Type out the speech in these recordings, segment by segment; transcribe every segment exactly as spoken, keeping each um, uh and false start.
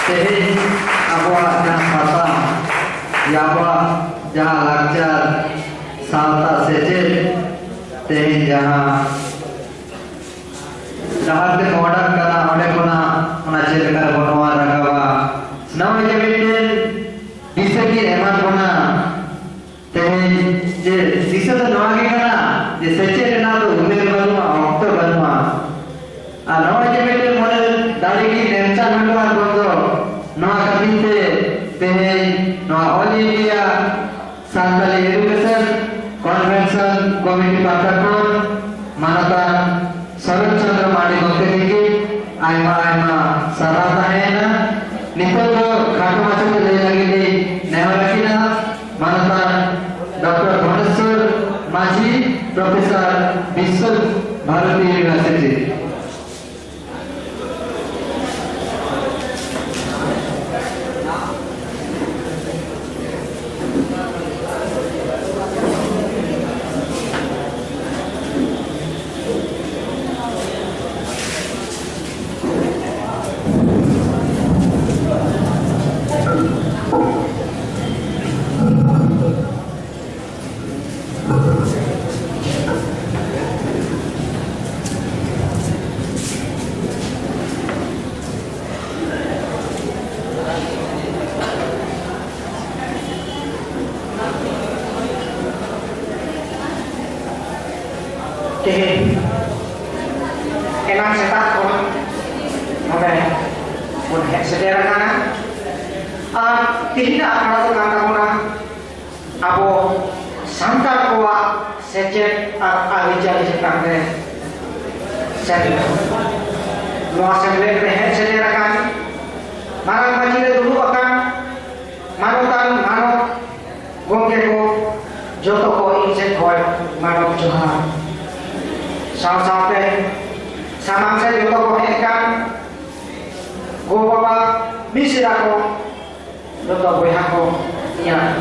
ᱛᱮᱦᱮᱧ ᱟᱵᱚᱣᱟᱜ ᱡᱟᱦᱟᱸ ᱥᱟᱛᱟᱢ, ᱟᱵᱚᱣᱟᱜ ᱡᱟᱦᱟᱸ ᱞᱟᱠᱪᱟᱨ, ᱥᱟᱶᱛᱟ, ᱥᱮᱪᱮᱫ, ᱛᱮᱦᱮᱧ ᱡᱟᱦᱟᱸ ᱰᱟᱦᱟᱨ ᱛᱮ ᱢᱚᱦᱰᱟᱜ ᱠᱟᱱᱟ, ᱚᱸᱰᱮ ᱠᱷᱚᱱᱟᱜ ᱚᱱᱟ ᱪᱮᱫ ᱞᱮᱠᱟ ᱨᱮᱵᱚᱱ ᱱᱚᱣᱟ ᱨᱟᱠᱟᱵᱟ, ᱱᱚᱜᱼᱚᱭ ᱡᱮ ᱢᱤᱫᱴᱮᱱ ᱫᱤᱥᱟᱹ ᱜᱮ ᱮᱢᱟ ᱵᱚᱱᱟ᱾ ᱛᱮᱦᱮᱧ ᱡᱮ ᱫᱤᱥᱟᱹ ᱫᱚ ᱱᱚᱣᱟ ᱜᱮ ᱠᱟᱱᱟ ᱡᱮ ᱥᱮᱪᱮᱫ ᱨᱮᱱᱟᱜ ᱫᱚ ᱩᱢᱮᱨ ᱵᱟᱹᱱᱩᱜᱼᱟ, ᱚᱠᱛᱚ ᱵᱟᱹᱱᱩᱜᱼᱟ᱾ ᱟᱨ ᱱᱚᱜᱼᱚᱭ ᱡᱮ ᱢᱤᱫᱴᱮᱱ ᱢᱚᱱᱮ ᱫᱟᱲᱮ ᱜᱮ ᱱᱮᱢᱪᱟ ᱦᱚᱴᱚᱣᱟᱜ ᱵᱚᱱ ᱫᱚ, ᱱᱚᱣᱟ ᱠᱷᱟᱹᱛᱤᱨ ᱛᱮ ᱛᱮᱦᱮᱧ ᱱᱚᱣᱟ All India Santali Education Convention Committee ᱯᱟᱦᱴᱟ ᱠᱷᱚᱱ ᱢᱟᱱᱚᱛᱟᱱ ᱥᱚᱨᱚᱛ ᱪᱚᱸᱫᱽᱨᱚ ᱢᱟᱨᱰᱤ ᱜᱚᱢᱠᱮ ᱛᱤᱠᱤᱱ ᱟᱭᱢᱟ ᱟᱭᱢᱟ ᱥᱟᱨᱦᱟᱣ ᱛᱟᱦᱮᱸᱭᱮᱱᱟ᱾ ᱱᱤᱛᱚᱜ ᱫᱚ ᱠᱷᱟᱴᱚ ᱢᱟᱪᱷᱟᱛᱮ ᱞᱟᱹᱭ ᱞᱟᱹᱜᱤᱫ ᱞᱤᱧ ᱱᱮᱦᱚᱨ ᱟᱹᱠᱤᱱᱟ ᱢᱟᱱᱚᱛᱟᱱ ᱰᱚᱠᱴᱚᱨ ᱵᱷᱩᱵᱚᱱᱮᱥᱣᱚᱨ ᱢᱟᱹᱡᱷᱤ, ᱯᱨᱚᱯᱷᱮᱥᱚᱨ, ᱵᱤᱥᱥᱚ ᱵᱷᱟᱨᱚᱛᱤ ᱤᱭᱩᱱᱤᱵᱷᱟᱨᱥᱤᱴᱤ᱾ ᱛᱮᱦᱮᱧ ᱮᱱᱟᱝ ᱥᱮᱛᱟᱜ ᱠᱷᱚᱱ ᱱᱚᱰᱮ ᱵᱚᱱ ᱦᱮᱡ ᱥᱮᱴᱮᱨ ᱟᱠᱟᱱᱟ᱾ ᱟᱨ ᱛᱮᱦᱮᱧᱟᱜ ᱟᱠᱷᱲᱟ ᱫᱚ ᱠᱟᱱ ᱛᱟᱵᱚᱱᱟ ᱟᱵᱚ ᱥᱟᱱᱛᱟᱲ ᱠᱚᱣᱟᱜ ᱥᱮᱪᱮᱫ ᱟᱨ ᱟᱹᱨᱤᱪᱟᱹᱞᱤ ᱪᱮᱛᱟᱱ ᱨᱮ ᱥᱮᱢᱞᱮᱫ᱾ ᱱᱚᱣᱟ ᱥᱮᱢᱞᱮᱫ ᱨᱮ ᱦᱮᱡ ᱥᱮᱴᱮᱨ ᱟᱠᱟᱱ ᱢᱟᱨᱟᱝ ᱢᱟᱹᱪᱤ ᱨᱮ ᱫᱩᱲᱩᱵ ᱟᱠᱟᱱ ᱢᱟᱱᱚᱛᱟᱱ ᱢᱟᱱᱚᱛ ᱜᱚᱢᱠᱮ ᱠᱚ, ᱡᱚᱛᱚ ᱠᱚ ᱤᱧ ᱥᱮᱫ ᱠᱷᱚᱱ ᱢᱟᱱᱚᱛ ᱡᱚᱦᱟᱨ᱾ ᱥᱟᱶ ᱥᱟᱶᱛᱮ ᱥᱟᱢᱟᱝ ᱥᱮᱫ ᱡᱚᱛᱚ ᱠᱚ ᱦᱮᱡ ᱟᱠᱟᱱ ᱜᱚ ᱵᱟᱵᱟ, ᱢᱤᱥᱮᱨᱟ ᱠᱚ, ᱡᱚᱛᱚ ᱵᱚᱭᱦᱟ ᱠᱚ, ᱤᱧᱟᱹᱜ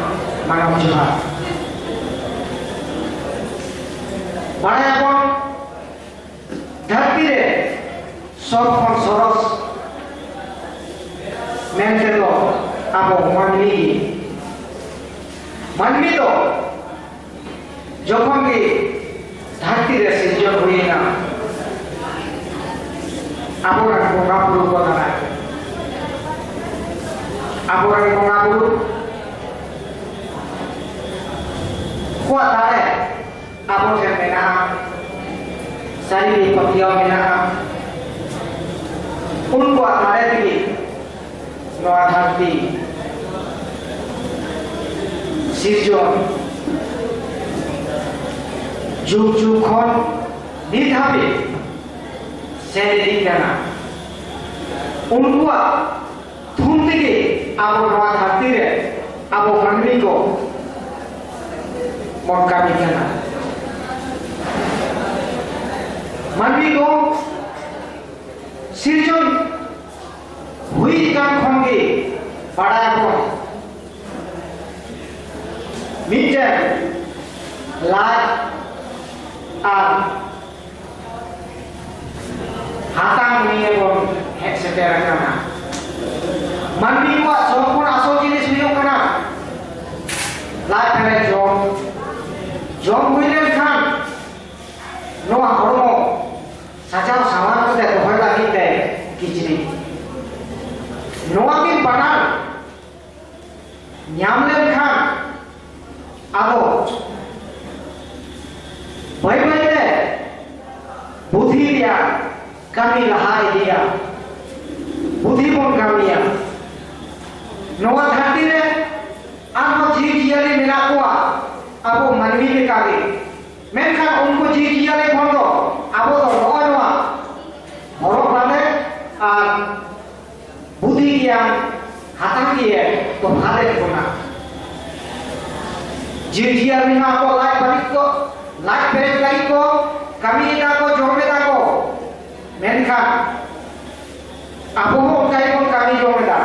ᱢᱟᱱᱚᱛ ᱡᱚᱦᱟᱨ᱾ ᱵᱟᱲᱟᱭᱟᱵᱚᱱ, ᱫᱷᱟᱹᱨᱛᱤ ᱨᱮ ᱥᱚᱛ ᱠᱷᱚᱱ ᱥᱚᱨᱚᱥ ᱢᱮᱱᱛᱮ ᱫᱚ ᱟᱵᱚ ᱢᱟᱹᱱᱢᱤ ᱜᱮ᱾ ᱢᱟᱹᱱᱢᱤ ᱫᱚ ᱡᱚᱠᱷᱚᱱ ᱜᱮ ᱫᱷᱟᱹᱨᱛᱤ ᱨᱮ ᱥᱤᱨᱡᱚᱱ ᱦᱩᱭᱮᱱᱟ, ᱟᱵᱚᱨᱮᱱ ᱵᱚᱸᱜᱟ ᱵᱩᱨᱩ ᱠᱚ ᱫᱟᱨᱟᱭ ᱛᱮ, ᱟᱵᱚᱨᱮᱱ ᱵᱚᱸᱜᱟ ᱵᱩᱨᱩ ᱠᱚᱣᱟᱜ ᱫᱟᱲᱮ ᱟᱵᱚ ᱴᱷᱮᱱ ᱢᱮᱱᱟᱜᱼᱟ, ᱥᱟᱹᱨᱤ ᱜᱮ ᱯᱟᱹᱛᱭᱟᱹᱣ ᱢᱮᱱᱟᱜᱼᱟ᱾ ᱩᱱᱠᱩᱣᱟᱜ ᱫᱟᱲᱮ ᱛᱮᱜᱮ ᱱᱚᱣᱟ ᱫᱷᱟᱹᱨᱛᱤ ᱥᱤᱨᱡᱚᱱ ᱡᱩᱜᱽ ᱡᱩᱜᱽ ᱠᱷᱚᱱ ᱱᱤᱛ ᱦᱟᱹᱵᱤᱡ ᱥᱮᱱ ᱤᱫᱤᱜ ᱠᱟᱱᱟ᱾ ᱩᱱᱠᱩᱣᱟᱜ ᱛᱷᱩᱢ ᱛᱮᱜᱮ ᱟᱵᱚ ᱱᱚᱣᱟ ᱫᱷᱟᱹᱨᱛᱤ ᱨᱮ ᱟᱵᱚ ᱢᱟᱹᱱᱢᱤ ᱠᱚ ᱵᱚᱱ ᱠᱟᱹᱢᱤ ᱠᱟᱱᱟ᱾ ᱢᱟᱹᱱᱢᱤ ᱠᱚ ᱥᱤᱨᱡᱚᱱ ᱦᱩᱭ ᱟᱠᱟᱱ ᱠᱷᱚᱱ ᱜᱮ ᱵᱟᱲᱟᱭᱟᱵᱚᱱ, ᱢᱤᱫᱴᱮᱱ ᱞᱟᱡ ᱟᱨ ᱦᱟᱛᱟᱝ ᱱᱤᱭᱮ ᱵᱚᱱ ᱦᱮᱡ ᱥᱮᱴᱮᱨ ᱟᱠᱟᱱᱟ᱾ ᱢᱟᱹᱱᱢᱤ ᱠᱚᱣᱟᱜ ᱥᱚᱵ ᱠᱷᱚᱱ ᱟᱥᱚᱞ ᱡᱤᱱᱤᱥ ᱦᱩᱭᱩᱜ ᱠᱟᱱᱟ ᱞᱟᱡ ᱯᱮᱨᱮᱡ ᱡᱚᱢ᱾ ᱡᱚᱢ ᱦᱩᱭ ᱞᱮᱱᱠᱷᱟᱱ ᱱᱚᱣᱟ ᱦᱚᱲᱢᱚ ᱥᱟᱡᱟᱣ ᱥᱟᱶᱟᱨ ᱠᱟᱛᱮ ᱫᱚᱦᱚᱭ ᱞᱟᱹᱜᱤᱫ ᱛᱮ ᱠᱤᱪᱨᱤᱡ᱾ ᱱᱚᱣᱟ ᱠᱤᱱ ᱵᱟᱱᱟᱨ ᱧᱟᱢ ᱞᱮᱱᱠᱷᱟᱱ ᱟᱫᱚ ᱵᱟᱹᱭ ᱵᱟᱹᱭ ᱛᱮ ᱵᱩᱫᱷᱤ ᱨᱮᱭᱟᱜ ᱠᱟᱹᱢᱤ ᱞᱟᱦᱟ ᱤᱫᱤᱜᱼᱟ᱾ ᱵᱩᱫᱷᱤ ᱵᱚᱱ ᱠᱟᱹᱢᱤᱭᱟ᱾ ᱱᱚᱣᱟ ᱫᱷᱟᱹᱨᱛᱤ ᱨᱮ ᱟᱨᱦᱚᱸ ᱡᱤᱵᱽ ᱡᱤᱭᱟᱹᱞᱤ ᱢᱮᱱᱟᱜ ᱠᱚᱣᱟ ᱟᱵᱚ ᱢᱟᱹᱱᱢᱤ ᱞᱮᱠᱟᱜᱮ, ᱢᱮᱱᱠᱷᱟᱱ ᱩᱱᱠᱩ ᱡᱤᱵᱽ ᱡᱤᱭᱟᱹᱞᱤ ᱠᱷᱚᱱ ᱫᱚ ᱟᱵᱚ ᱫᱚ ᱱᱚᱜᱼᱚᱭ ᱱᱚᱣᱟ ᱦᱚᱨᱚᱜ ᱵᱟᱸᱫᱮ ᱟᱨ ᱵᱩᱫᱷᱤ ᱜᱮᱭᱟᱱ ᱦᱟᱛᱟᱝ ᱜᱮ ᱛᱚᱯᱷᱟᱛ ᱮᱫ ᱵᱚᱱᱟ᱾ ᱡᱤᱵᱽ ᱡᱤᱭᱟᱹᱞᱤ ᱢᱟ ᱟᱠᱚ ᱞᱟᱡ ᱵᱟᱹᱲᱤᱡ ᱠᱚ, ᱞᱟᱡ ᱯᱮᱨᱮᱡ ᱞᱟᱹᱜᱤᱫ ᱠᱚ ᱠᱟᱹᱢᱤᱭᱮᱫᱟ ᱠᱚ, ᱡᱚᱢᱮᱫᱟ ᱠᱚ, ᱢᱮᱱᱠᱷᱟᱱ ᱟᱵᱚ ᱦᱚᱸ ᱚᱱᱠᱟ ᱜᱮᱵᱚᱱ ᱠᱟᱹᱢᱤ ᱡᱚᱝ ᱮᱫᱟ᱾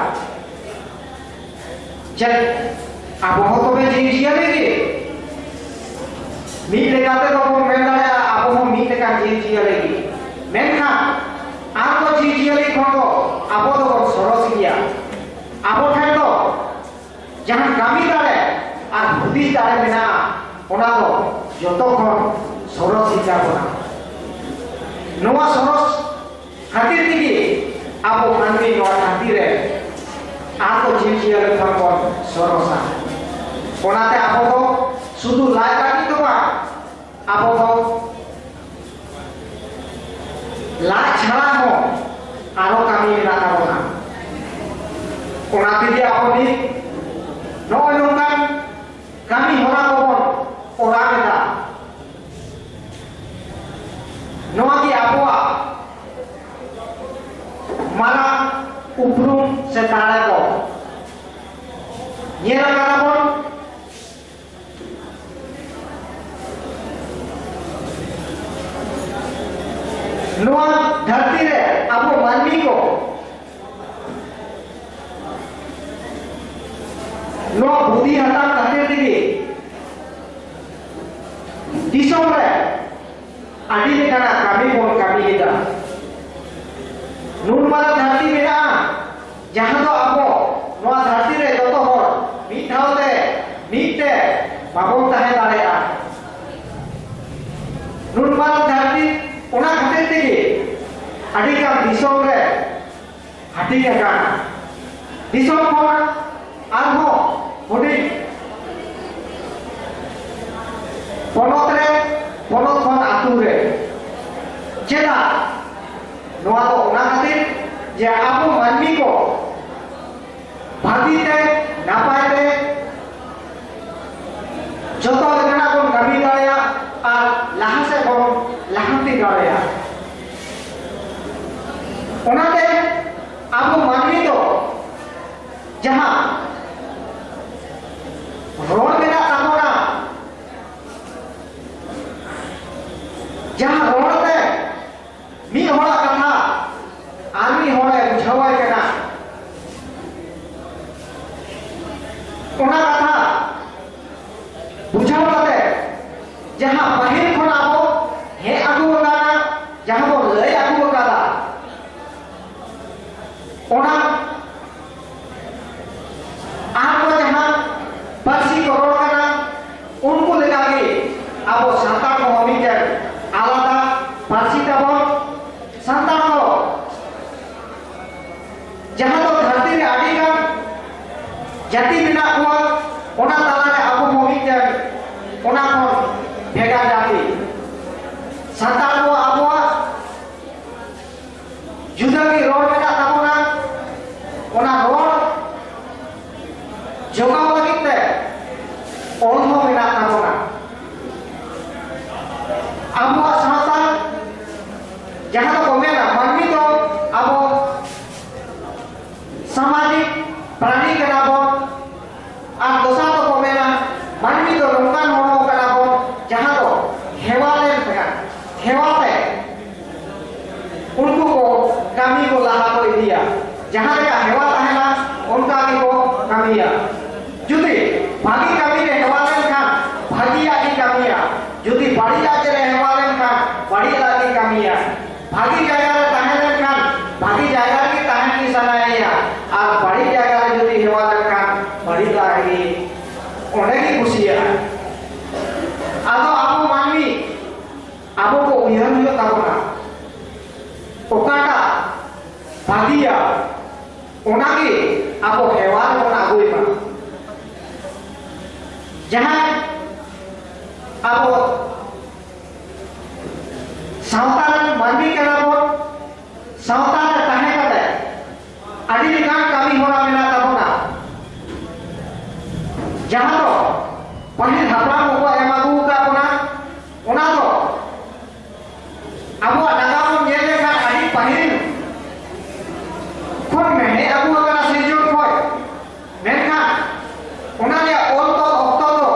ᱪᱮᱫ ᱟᱵᱚ ᱦᱚᱸ ᱛᱚᱵᱮ ᱡᱤᱵᱽ ᱡᱤᱭᱟᱹᱞᱤ ᱜᱮ? ᱢᱤᱫ ᱞᱮᱠᱟᱛᱮ ᱫᱚ ᱵᱚᱱ ᱢᱮᱱ ᱫᱟᱲᱮᱭᱟᱜᱼᱟ, ᱟᱵᱚ ᱦᱚᱸ ᱢᱤᱫ ᱞᱮᱠᱟᱱ ᱡᱤᱵᱽ ᱡᱤᱭᱟᱹᱞᱤ ᱜᱮ᱾ ᱢᱮᱱᱠᱷᱟᱱ ᱟᱨ ᱠᱚ ᱡᱤᱵᱽ ᱡᱤᱭᱟᱹᱞᱤ ᱠᱷᱚᱱ ᱫᱚ ᱟᱵᱚ ᱫᱚᱵᱚᱱ ᱥᱚᱨᱚᱥ ᱜᱮᱭᱟ᱾ ᱫᱟᱲᱮ ᱢᱮᱱᱟᱜᱼᱟ, ᱚᱱᱟ ᱫᱚ ᱡᱚᱛᱚ ᱠᱷᱚᱱ ᱥᱚᱨᱚᱥ ᱜᱮᱛᱟ ᱵᱚᱱᱟ᱾ ᱱᱚᱣᱟ ᱥᱚᱨᱚᱥ ᱠᱷᱟᱹᱛᱤᱨ ᱛᱮᱜᱮ ᱟᱵᱚ ᱢᱟᱹᱱᱢᱤ ᱱᱚᱣᱟ ᱫᱷᱟᱹᱨᱛᱤ ᱨᱮ ᱟᱨ ᱠᱚ ᱡᱤᱵᱽ ᱡᱤᱭᱟᱹᱞᱤ ᱠᱷᱚᱱ ᱵᱚᱱ ᱥᱚᱨᱚᱥᱟ᱾ ᱚᱱᱟᱛᱮ ᱟᱵᱚ ᱫᱚ ᱥᱩᱫᱷᱩ ᱞᱟᱡ ᱞᱟᱹᱜᱤᱫ ᱫᱚ ᱵᱟᱝ, ᱟᱵᱚ ᱫᱚ ᱞᱟᱡ ᱪᱷᱟᱲᱟ ᱦᱚᱸ ᱟᱨᱚ ᱠᱟᱹᱢᱤ ᱢᱮᱱᱟᱜ ᱛᱟᱵᱚᱱᱟ᱾ ᱚᱱᱟ ᱛᱮᱜᱮ ᱟᱵᱚ ᱱᱤᱛ ᱱᱚᱜᱼᱚᱭ ᱱᱚᱝᱠᱟᱱ ᱠᱟᱹᱢᱤ ᱦᱚᱨᱟ ᱠᱚᱵᱚᱱ ᱠᱚᱨᱟᱣ ᱮᱫᱟ᱾ ᱱᱚᱣᱟ ᱜᱮ ᱟᱵᱚᱣᱟᱜ ᱢᱟᱨᱟᱝ ᱩᱯᱨᱩᱢ ᱥᱮ ᱫᱟᱲᱮ ᱠᱚ᱾ ᱧᱮᱞ ᱟᱠᱟᱫᱟ ᱵᱚᱱ, ᱱᱚᱣᱟ ᱫᱷᱟᱹᱨᱛᱤ ᱨᱮ ᱟᱵᱚ ᱢᱟᱹᱱᱢᱤ ᱠᱚ ᱱᱚᱣᱟ ᱵᱩᱫᱷᱤ ᱦᱟᱛᱟᱣ ᱠᱷᱟᱹᱛᱤᱨ ᱛᱮᱜᱮ ᱫᱤᱥᱚᱢ ᱨᱮ ᱟᱹᱰᱤ ᱞᱮᱠᱟᱱᱟᱜ ᱠᱟᱹᱢᱤ ᱵᱚᱱ ᱠᱟᱹᱢᱤᱭᱮᱫᱟ᱾ ᱱᱩᱱ ᱢᱟᱨᱟᱝ ᱫᱷᱟᱹᱨᱛᱤ ᱢᱮᱱᱟᱜᱼᱟ, ᱡᱟᱦᱟᱸ ᱫᱚ ᱟᱵᱚ ᱱᱚᱣᱟ ᱫᱷᱟᱹᱨᱛᱤ ᱨᱮ ᱡᱚᱛᱚ ᱦᱚᱲ ᱢᱤᱫ ᱫᱷᱟᱣ ᱛᱮ ᱢᱤᱫ ᱛᱮ ᱵᱟᱵᱚᱱ ᱛᱟᱦᱮᱸ ᱫᱟᱲᱮᱭᱟᱜᱼᱟ᱾ ᱱᱩᱱ ᱢᱟᱨᱟᱝ ᱫᱷᱟᱹᱨᱛᱤ, ᱚᱱᱟ ᱠᱷᱟᱹᱛᱤᱨ ᱛᱮᱜᱮ ᱟᱹᱰᱤ ᱜᱟᱱ ᱫᱤᱥᱚᱢ ᱨᱮ ᱦᱟᱹᱴᱤᱧ ᱟᱠᱟᱱᱟ᱾ ᱫᱤᱥᱚᱢ ᱠᱷᱚᱱ ᱟᱨᱦᱚᱸ ᱦᱩᱰᱤᱧ ᱯᱚᱱᱚᱛ ᱨᱮ, ᱯᱚᱱᱚᱛ ᱠᱷᱚᱱ ᱟᱹᱛᱩ ᱨᱮ᱾ ᱪᱮᱫᱟᱜ? ᱱᱚᱣᱟ ᱫᱚ ᱚᱱᱟ ᱠᱷᱟᱹᱛᱤᱨ ᱡᱮ ᱟᱵᱚ ᱢᱟᱹᱱᱢᱤ ᱠᱚ ᱵᱷᱟᱹᱜᱤ ᱛᱮ, ᱱᱟᱯᱟᱭ ᱛᱮ ᱡᱚᱛᱚ ᱞᱮᱠᱟᱱᱟᱜ ᱵᱚᱱ ᱠᱟᱹᱢᱤ ᱫᱟᱲᱮᱭᱟᱜ ᱟᱨ ᱞᱟᱦᱟ ᱥᱮᱫ ᱵᱚᱱ ᱞᱟᱦᱟᱱᱛᱤ ᱫᱟᱲᱮᱭᱟᱜ᱾ ᱚᱱᱟᱛᱮ ᱟᱵᱚ ᱢᱟᱹᱱᱢᱤ ᱫᱚ ᱡᱟᱦᱟᱸ ᱨᱚᱲ ᱢᱮᱱᱟᱜ ᱛᱟᱵᱚᱱᱟ, ᱡᱟᱦᱟᱸ ᱨᱚᱲ ᱛᱮ ᱢᱤᱫ ᱦᱚᱲᱟᱜ ᱠᱟᱛᱷᱟ ᱟᱨ ᱢᱤᱫ ᱦᱚᱲᱮ ᱵᱩᱡᱷᱟᱹᱣᱟᱭ ᱠᱟᱱᱟ, ᱚᱱᱟ ᱠᱟᱛᱷᱟ ᱵᱩᱡᱷᱟᱹᱣ ᱠᱟᱛᱮ ᱡᱟᱦᱟᱸ ᱯᱟᱹᱦᱤᱞ ᱠᱷᱚᱱ ᱟᱵᱚ ᱦᱮᱡ ᱟᱹᱜᱩ ᱟᱠᱟᱱᱟ, ᱡᱟᱦᱟᱸ ᱵᱚᱱ ᱞᱟᱹᱭ ᱟᱹᱜᱩ ᱟᱠᱟᱫᱟ, ᱚᱱᱟ ᱟᱨ ᱠᱚ ᱡᱟᱦᱟᱸ ᱯᱟᱹᱨᱥᱤ ᱠᱚ ᱨᱚᱲ ᱠᱟᱱᱟ, ᱚᱱᱟ ᱠᱷᱚᱱ ᱵᱷᱮᱜᱟᱨ ᱡᱟᱹᱛᱤ᱾ ᱥᱟᱱᱛᱟᱲ ᱠᱚ ᱟᱵᱚᱣᱟᱜ ᱡᱩᱫᱟᱹ ᱜᱮ ᱨᱚᱲ ᱢᱮᱱᱟᱜ ᱛᱟᱵᱚᱱᱟ᱾ ᱚᱱᱟ ᱨᱚᱲ ᱡᱚᱜᱟᱣ ᱞᱟᱹᱜᱤᱫ ᱛᱮ ᱚᱞ ᱦᱚᱸ ᱢᱮᱱᱟᱜ ᱛᱟᱵᱚᱱᱟ᱾ ᱟᱵᱚᱣᱟᱜ ᱥᱟᱶᱛᱟ, ᱡᱟᱦᱟᱸ ᱫᱚᱠᱚ ᱢᱮᱱᱟ ᱢᱟᱹᱱᱢᱤ ᱫᱚ ᱟᱵᱚ ᱥᱟᱢᱟᱡᱤᱠ ᱯᱨᱟᱱᱤ ᱠᱟᱱᱟ ᱵᱚᱱ, ᱟᱨ ᱫᱚᱥᱟᱨ ᱫᱚᱠᱚ ᱢᱮᱱᱟ ᱢᱟᱹᱱᱢᱤ ᱫᱚ ᱱᱚᱝᱠᱟᱱ ᱦᱚᱲᱢᱚ ᱠᱟᱱᱟ ᱵᱚᱱ ᱡᱟᱦᱟᱸ ᱫᱚ ᱦᱮᱣᱟ ᱞᱮᱱ ᱛᱟᱦᱮᱸᱫ, ᱦᱮᱣᱟ ᱛᱮ ᱩᱱᱠᱩ ᱠᱚ ᱠᱟᱹᱢᱤ ᱠᱚ ᱞᱟᱦᱟ ᱠᱚ ᱤᱫᱤᱭᱟ᱾ ᱡᱟᱦᱟᱸ ᱞᱮᱠᱟ ᱦᱮᱣᱟ ᱛᱟᱦᱮᱱᱟ, ᱚᱱᱠᱟ ᱜᱮᱠᱚ ᱠᱟᱹᱢᱤᱭᱟ᱾ ᱡᱩᱫᱤ ᱵᱷᱟᱹᱜᱤ ᱠᱟᱹᱢᱤ ᱨᱮ ᱦᱮᱣᱟ ᱞᱮᱱᱠᱷᱟᱱ ᱵᱷᱟᱹᱜᱤᱭᱟᱜ ᱜᱮ ᱠᱟᱹᱢᱤᱭᱟ, ᱡᱩᱫᱤ ᱵᱟᱹᱲᱤᱡᱟᱜ ᱨᱮ ᱦᱮᱣᱟ ᱞᱮᱱᱠᱷᱟᱱ ᱵᱟᱹᱲᱤᱡᱟᱜ ᱜᱮ ᱠᱟᱹᱢᱤᱭᱟ᱾ ᱵᱷᱟᱹᱜᱤ ᱡᱟᱭᱜᱟ ᱨᱮ ᱛᱟᱦᱮᱸ ᱞᱮᱱᱠᱷᱟᱱ ᱵᱷᱟᱹᱜᱤ ᱡᱟᱭᱜᱟ ᱨᱮᱜᱮ ᱛᱟᱦᱮᱱ ᱜᱮ ᱥᱟᱱᱟᱭᱮᱭᱟ, ᱟᱨ ᱵᱟᱹᱲᱤᱡ ᱡᱟᱭᱜᱟ ᱨᱮ ᱡᱩᱫᱤ ᱦᱮᱣᱟ ᱞᱮᱱᱠᱷᱟᱱ ᱵᱟᱹᱲᱤᱡ ᱡᱟᱭᱜᱟ ᱨᱮᱜᱮ ᱚᱸᱰᱮ ᱜᱮ ᱠᱩᱥᱤᱭᱟᱜᱼᱟ᱾ ᱟᱫᱚ ᱟᱵᱚ ᱢᱟᱹᱱᱢᱤ, ᱟᱵᱚ ᱠᱚ ᱩᱭᱦᱟᱹᱨ ᱦᱩᱭᱩᱜ ᱛᱟᱵᱚᱱᱟ, ᱚᱠᱟᱴᱟᱜ ᱵᱷᱟᱹᱜᱤᱭᱟ, ᱚᱱᱟᱜᱮ ᱟᱵᱚ ᱦᱮᱣᱟ ᱨᱮᱵᱚᱱ ᱟᱹᱜᱩᱭ ᱢᱟ᱾ ᱡᱟᱦᱟᱸᱭ ᱟᱵᱚ ᱥᱟᱶᱛᱟ ᱨᱮᱱ ᱢᱟᱹᱱᱢᱤ ᱠᱟᱱᱟ ᱵᱚᱱ, ᱥᱟᱶᱛᱟ ᱨᱮ ᱛᱟᱦᱮᱸ ᱠᱟᱛᱮ ᱟᱹᱰᱤ ᱞᱮᱠᱟᱱ ᱠᱟᱹᱢᱤ ᱦᱚᱨᱟ ᱢᱮᱱᱟᱜ ᱛᱟᱵᱚᱱᱟ, ᱡᱟᱦᱟᱸ ᱫᱚ ᱯᱟᱹᱦᱤᱞ ᱦᱟᱯᱲᱟᱢ ᱠᱚᱠᱚ ᱮᱢ ᱟᱹᱜᱩ ᱟᱠᱟᱫ ᱵᱚᱱᱟ᱾ ᱚᱱᱟ ᱫᱚ ᱟᱵᱚᱣᱟᱜ ᱱᱟᱜᱟᱢ ᱵᱚᱱ ᱧᱮᱞ ᱞᱮᱠᱷᱟᱱ ᱟᱹᱰᱤ ᱯᱟᱹᱦᱤᱞ ᱠᱷᱚᱱ ᱦᱮᱡ ᱟᱹᱜᱩ ᱟᱠᱟᱱᱟ ᱥᱤᱨᱡᱚᱱ ᱠᱷᱚᱱ᱾ ᱢᱮᱱᱠᱷᱟᱱ ᱚᱱᱟ ᱨᱮᱭᱟᱜ ᱚᱞ ᱛᱚᱞ ᱚᱠᱛᱚ ᱫᱚ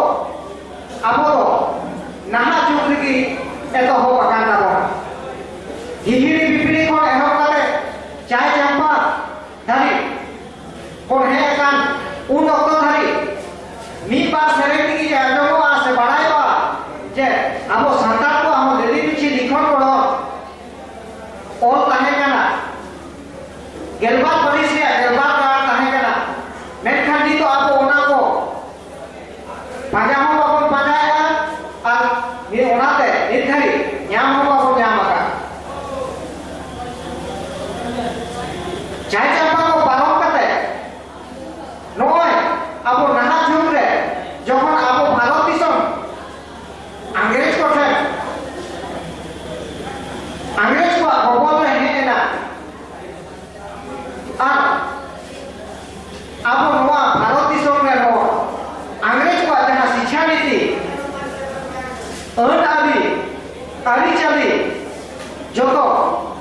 ᱟᱵᱚ ᱫᱚ ᱱᱟᱦᱟᱜ ᱡᱩᱜᱽ ᱨᱮᱜᱮ ᱮᱛᱚᱦᱚᱵ ᱟᱠᱟᱱ ᱛᱟᱵᱚᱱᱟ᱾ ᱦᱤᱦᱤᱲᱤ ᱯᱤᱯᱤᱲᱤ ᱠᱷᱚᱱ ᱮᱦᱚᱵ ᱠᱟᱛᱮ ᱪᱟᱭ ᱪᱟᱢᱯᱟ ᱫᱷᱟᱹᱨᱤᱡ ᱵᱚᱱ ᱦᱮᱡ ᱟᱠᱟᱱ ᱩᱱ ᱚᱠᱛᱚ ᱫᱷᱟᱹᱨᱤᱡ ᱢᱤᱫ ᱵᱟᱨ ᱥᱮᱨᱮᱧ ᱛᱮᱜᱮ ᱡᱮ ᱟᱸᱡᱚᱢᱚᱜᱼᱟ ᱥᱮ ᱵᱟᱲᱟᱭᱚᱜᱼᱟ ᱡᱮ ᱟᱵᱚ ᱥᱟᱱᱛᱟᱲ ᱠᱚᱣᱟᱜ ᱦᱚᱸ ᱞᱤᱞᱤ ᱵᱤᱪᱷᱤ ᱞᱤᱠᱷᱚᱱ ᱜᱚᱲᱦᱚᱱ ᱚᱞ ᱛᱟᱦᱮᱸ ᱠᱟᱱᱟ, ᱜᱮᱞᱵᱟᱨ ᱯᱟᱹᱨᱤᱥ ᱨᱮᱭᱟᱜ ᱜᱮᱞᱵᱟᱨ ᱜᱟᱲ ᱛᱟᱦᱮᱸ ᱠᱟᱱᱟ, ᱢᱮᱱᱠᱷᱟᱱ ᱱᱤᱛᱚᱜ ᱟᱵᱚ ᱚᱱᱟ ᱠᱚ ᱯᱟᱸᱡᱟ ᱦᱚᱸ ᱵᱟᱵᱚᱱ ᱯᱟᱸᱡᱟᱭᱮᱫᱼᱟ, ᱟᱨ ᱱᱤ-, ᱚᱱᱟᱛᱮ ᱱᱤᱛ ᱫᱷᱟᱹᱨᱤᱡ ᱧᱟᱢ ᱦᱚᱸ ᱵᱟᱵᱚᱱ ᱧᱟᱢ ᱟᱠᱟᱫ᱾ ᱪᱟᱭ ᱪᱟᱢᱯᱟ ᱠᱚ ᱯᱟᱨᱚᱢ ᱠᱟᱛᱮ ᱱᱚᱜᱼᱚᱭ ᱟᱵᱚ ᱱᱟᱦᱟᱜ ᱡᱩᱜᱽ ᱨᱮ ᱡᱚᱠᱷᱚᱱ ᱟᱵᱚ ᱵᱷᱟᱨᱚᱛ ᱫᱤᱥᱚᱢ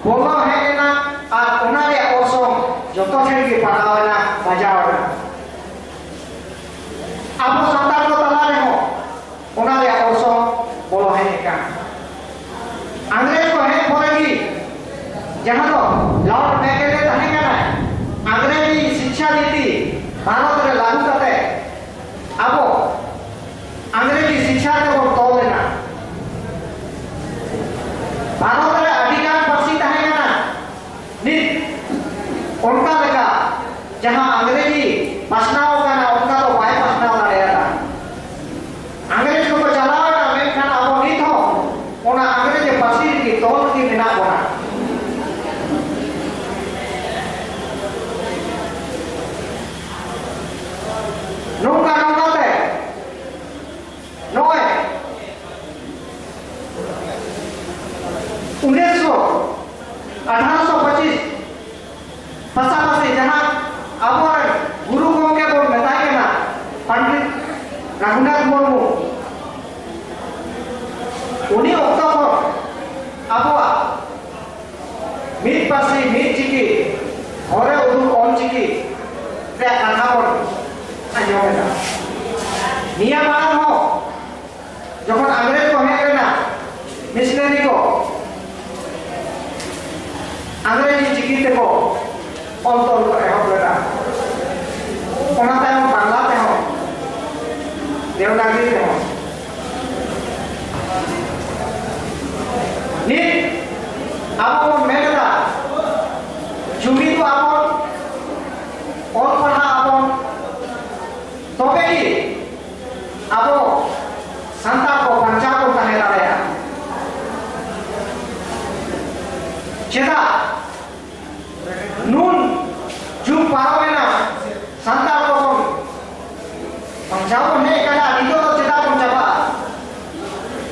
ᱵᱚᱞᱚ ᱦᱮᱡ ᱮᱱᱟ ᱟᱨ ᱚᱱᱟ ᱨᱮᱭᱟᱜ ᱚᱨᱥᱚᱝ ᱡᱚᱛᱚ ᱴᱷᱮᱱ ᱜᱮ ᱯᱟᱲᱟᱣ ᱮᱱᱟ, ᱵᱟᱡᱟᱣ ᱮᱱᱟ᱾ ᱟᱵᱚ ᱥᱟᱱᱛᱟᱲ ᱠᱚ ᱛᱟᱞᱟ ᱨᱮᱦᱚᱸ ᱚᱱᱟ ᱨᱮᱭᱟᱜ ᱚᱨᱥᱚᱝ ᱵᱚᱞᱚ ᱦᱮᱡ ᱟᱠᱟᱱᱟ᱾ ᱤᱝᱨᱮᱡᱽ ᱠᱚ ᱦᱮᱡ ᱯᱚᱨᱮ ᱜᱮ, ᱡᱟᱦᱟᱸ ᱫᱚ ᱞᱚᱨᱰ ᱢᱮᱠᱮᱞᱮ ᱛᱟᱦᱮᱸ ᱠᱟᱱᱟᱭ, ᱤᱝᱨᱮᱡᱤ ᱥᱤᱠᱷᱟ ᱱᱤᱛᱤ ᱵᱷᱟᱨᱚᱛ ᱨᱮ ᱞᱟᱹᱜᱩ ᱠᱟᱛᱮ ᱟᱵᱚ ᱤᱝᱨᱮᱡᱤ ᱥᱤᱠᱷᱟ ᱛᱮᱵᱚᱱ ᱛᱚᱞ ᱮᱱᱟ᱾ ᱵᱷᱟᱨᱚᱛ ᱨᱮ ᱟᱹᱰᱤ ᱜᱟᱱ ᱯᱟᱹᱨᱥᱤ ᱛᱟᱦᱮᱸ ᱠᱟᱱᱟ, ᱱᱤᱛ ᱚᱱᱠᱟ ᱞᱮᱠᱟ ᱡᱟᱦᱟᱸ ᱤᱝᱨᱮᱡᱤ ᱯᱟᱥᱱᱟᱣ ᱟᱠᱟᱱᱟ, ᱚᱱᱠᱟ ᱫᱚ ᱵᱟᱭ ᱯᱟᱥᱱᱟᱣ ᱫᱟᱲᱮᱭᱟᱫᱟ᱾ ᱤᱝᱨᱮᱡᱽ ᱠᱚᱠᱚ ᱪᱟᱞᱟᱣ ᱮᱱᱟ, ᱢᱮᱱᱠᱷᱟᱱ ᱟᱵᱚ ᱱᱤᱛ ᱦᱚᱸ ᱚᱱᱟ ᱤᱝᱨᱮᱡᱤ ᱯᱟᱹᱨᱥᱤ ᱨᱮᱜᱮ ᱛᱚᱞ ᱨᱮᱜᱮ ᱢᱮᱱᱟᱜ ᱵᱚᱱᱟ᱾ ᱱᱚᱝᱠᱟ ᱱᱚᱝᱠᱟᱛᱮ ᱱᱚᱜᱼᱚᱭ ᱩᱱᱤᱥᱥᱚ, ᱟᱴᱷᱟᱨᱚᱥᱚ ᱯᱚᱸᱪᱤᱥ ᱯᱟᱥᱟᱯᱟᱥᱤ ᱡᱟᱦᱟᱸ ᱟᱵᱚᱨᱮᱱ ᱜᱩᱨᱩ ᱜᱚᱢᱠᱮ ᱵᱚᱱ ᱢᱮᱛᱟᱭ ᱠᱟᱱᱟ ᱯᱚᱱᱰᱤᱛ ᱨᱚᱜᱷᱩᱱᱟᱛᱷ ᱢᱩᱨᱢᱩ, ᱩᱱᱤ ᱚᱠᱛᱚ ᱠᱷᱚᱱ ᱟᱵᱚᱣᱟᱜ ᱢᱤᱫ ᱯᱟᱹᱨᱥᱤ ᱢᱤᱫ ᱪᱤᱠᱤ, ᱦᱚᱨᱮ ᱩᱫᱩᱜ ᱚᱞ ᱪᱤᱠᱤ ᱨᱮᱭᱟᱜ ᱠᱟᱛᱷᱟ ᱵᱚᱱ ᱟᱸᱡᱚᱢ ᱮᱫᱟ᱾ ᱱᱤᱭᱟᱹ ᱢᱟᱲᱟᱝ ᱦᱚᱸ ᱡᱚᱠᱷᱚᱱ ᱤᱝᱨᱮᱡᱽ ᱠᱚ ᱦᱮᱡ ᱞᱮᱱᱟ, ᱢᱤᱥᱱᱟᱨᱤ ᱠᱚ, ᱤᱝᱨᱮᱡᱤ ᱪᱤᱠᱤ ᱛᱮᱠᱚ ᱚᱞ ᱛᱚᱞ ᱠᱚ ᱮᱦᱚᱵ ᱞᱮᱫᱟ᱾ ᱚᱱᱟ ᱛᱟᱭᱚᱢ ᱵᱟᱝᱞᱟ ᱛᱮᱦᱚᱸ, ᱫᱮᱵᱽᱱᱟᱜᱚᱨᱤ ᱛᱮᱦᱚᱸ᱾ ᱱᱤᱛ ᱟᱵᱚ ᱵᱚᱱ ᱢᱮᱱ ᱮᱫᱟ, ᱡᱩᱢᱤᱫᱚᱜ ᱟᱵᱚᱱ, ᱚᱞ ᱯᱟᱲᱦᱟᱜ ᱟᱵᱚᱱ, ᱛᱚᱵᱮ ᱜᱮ ᱟᱵᱚ ᱥᱟᱱᱛᱟᱲ ᱠᱚ ᱵᱟᱧᱪᱟᱣ ᱵᱚᱱ ᱛᱟᱦᱮᱸ ᱫᱟᱲᱮᱭᱟᱜᱼᱟ᱾ ᱪᱮᱫᱟᱜ ᱱᱩᱱ ᱡᱩᱜᱽ ᱯᱟᱨᱚᱢᱮᱱᱟ, ᱥᱟᱱᱛᱟᱲ ᱠᱚᱵᱚᱱ ᱵᱟᱧᱪᱟᱣ ᱵᱚᱱ ᱦᱮᱡ ᱟᱠᱟᱱᱟ, ᱱᱤᱛᱚᱜ ᱫᱚ ᱪᱮᱫᱟᱜ ᱵᱚᱱ ᱪᱟᱵᱟᱜᱼᱟ?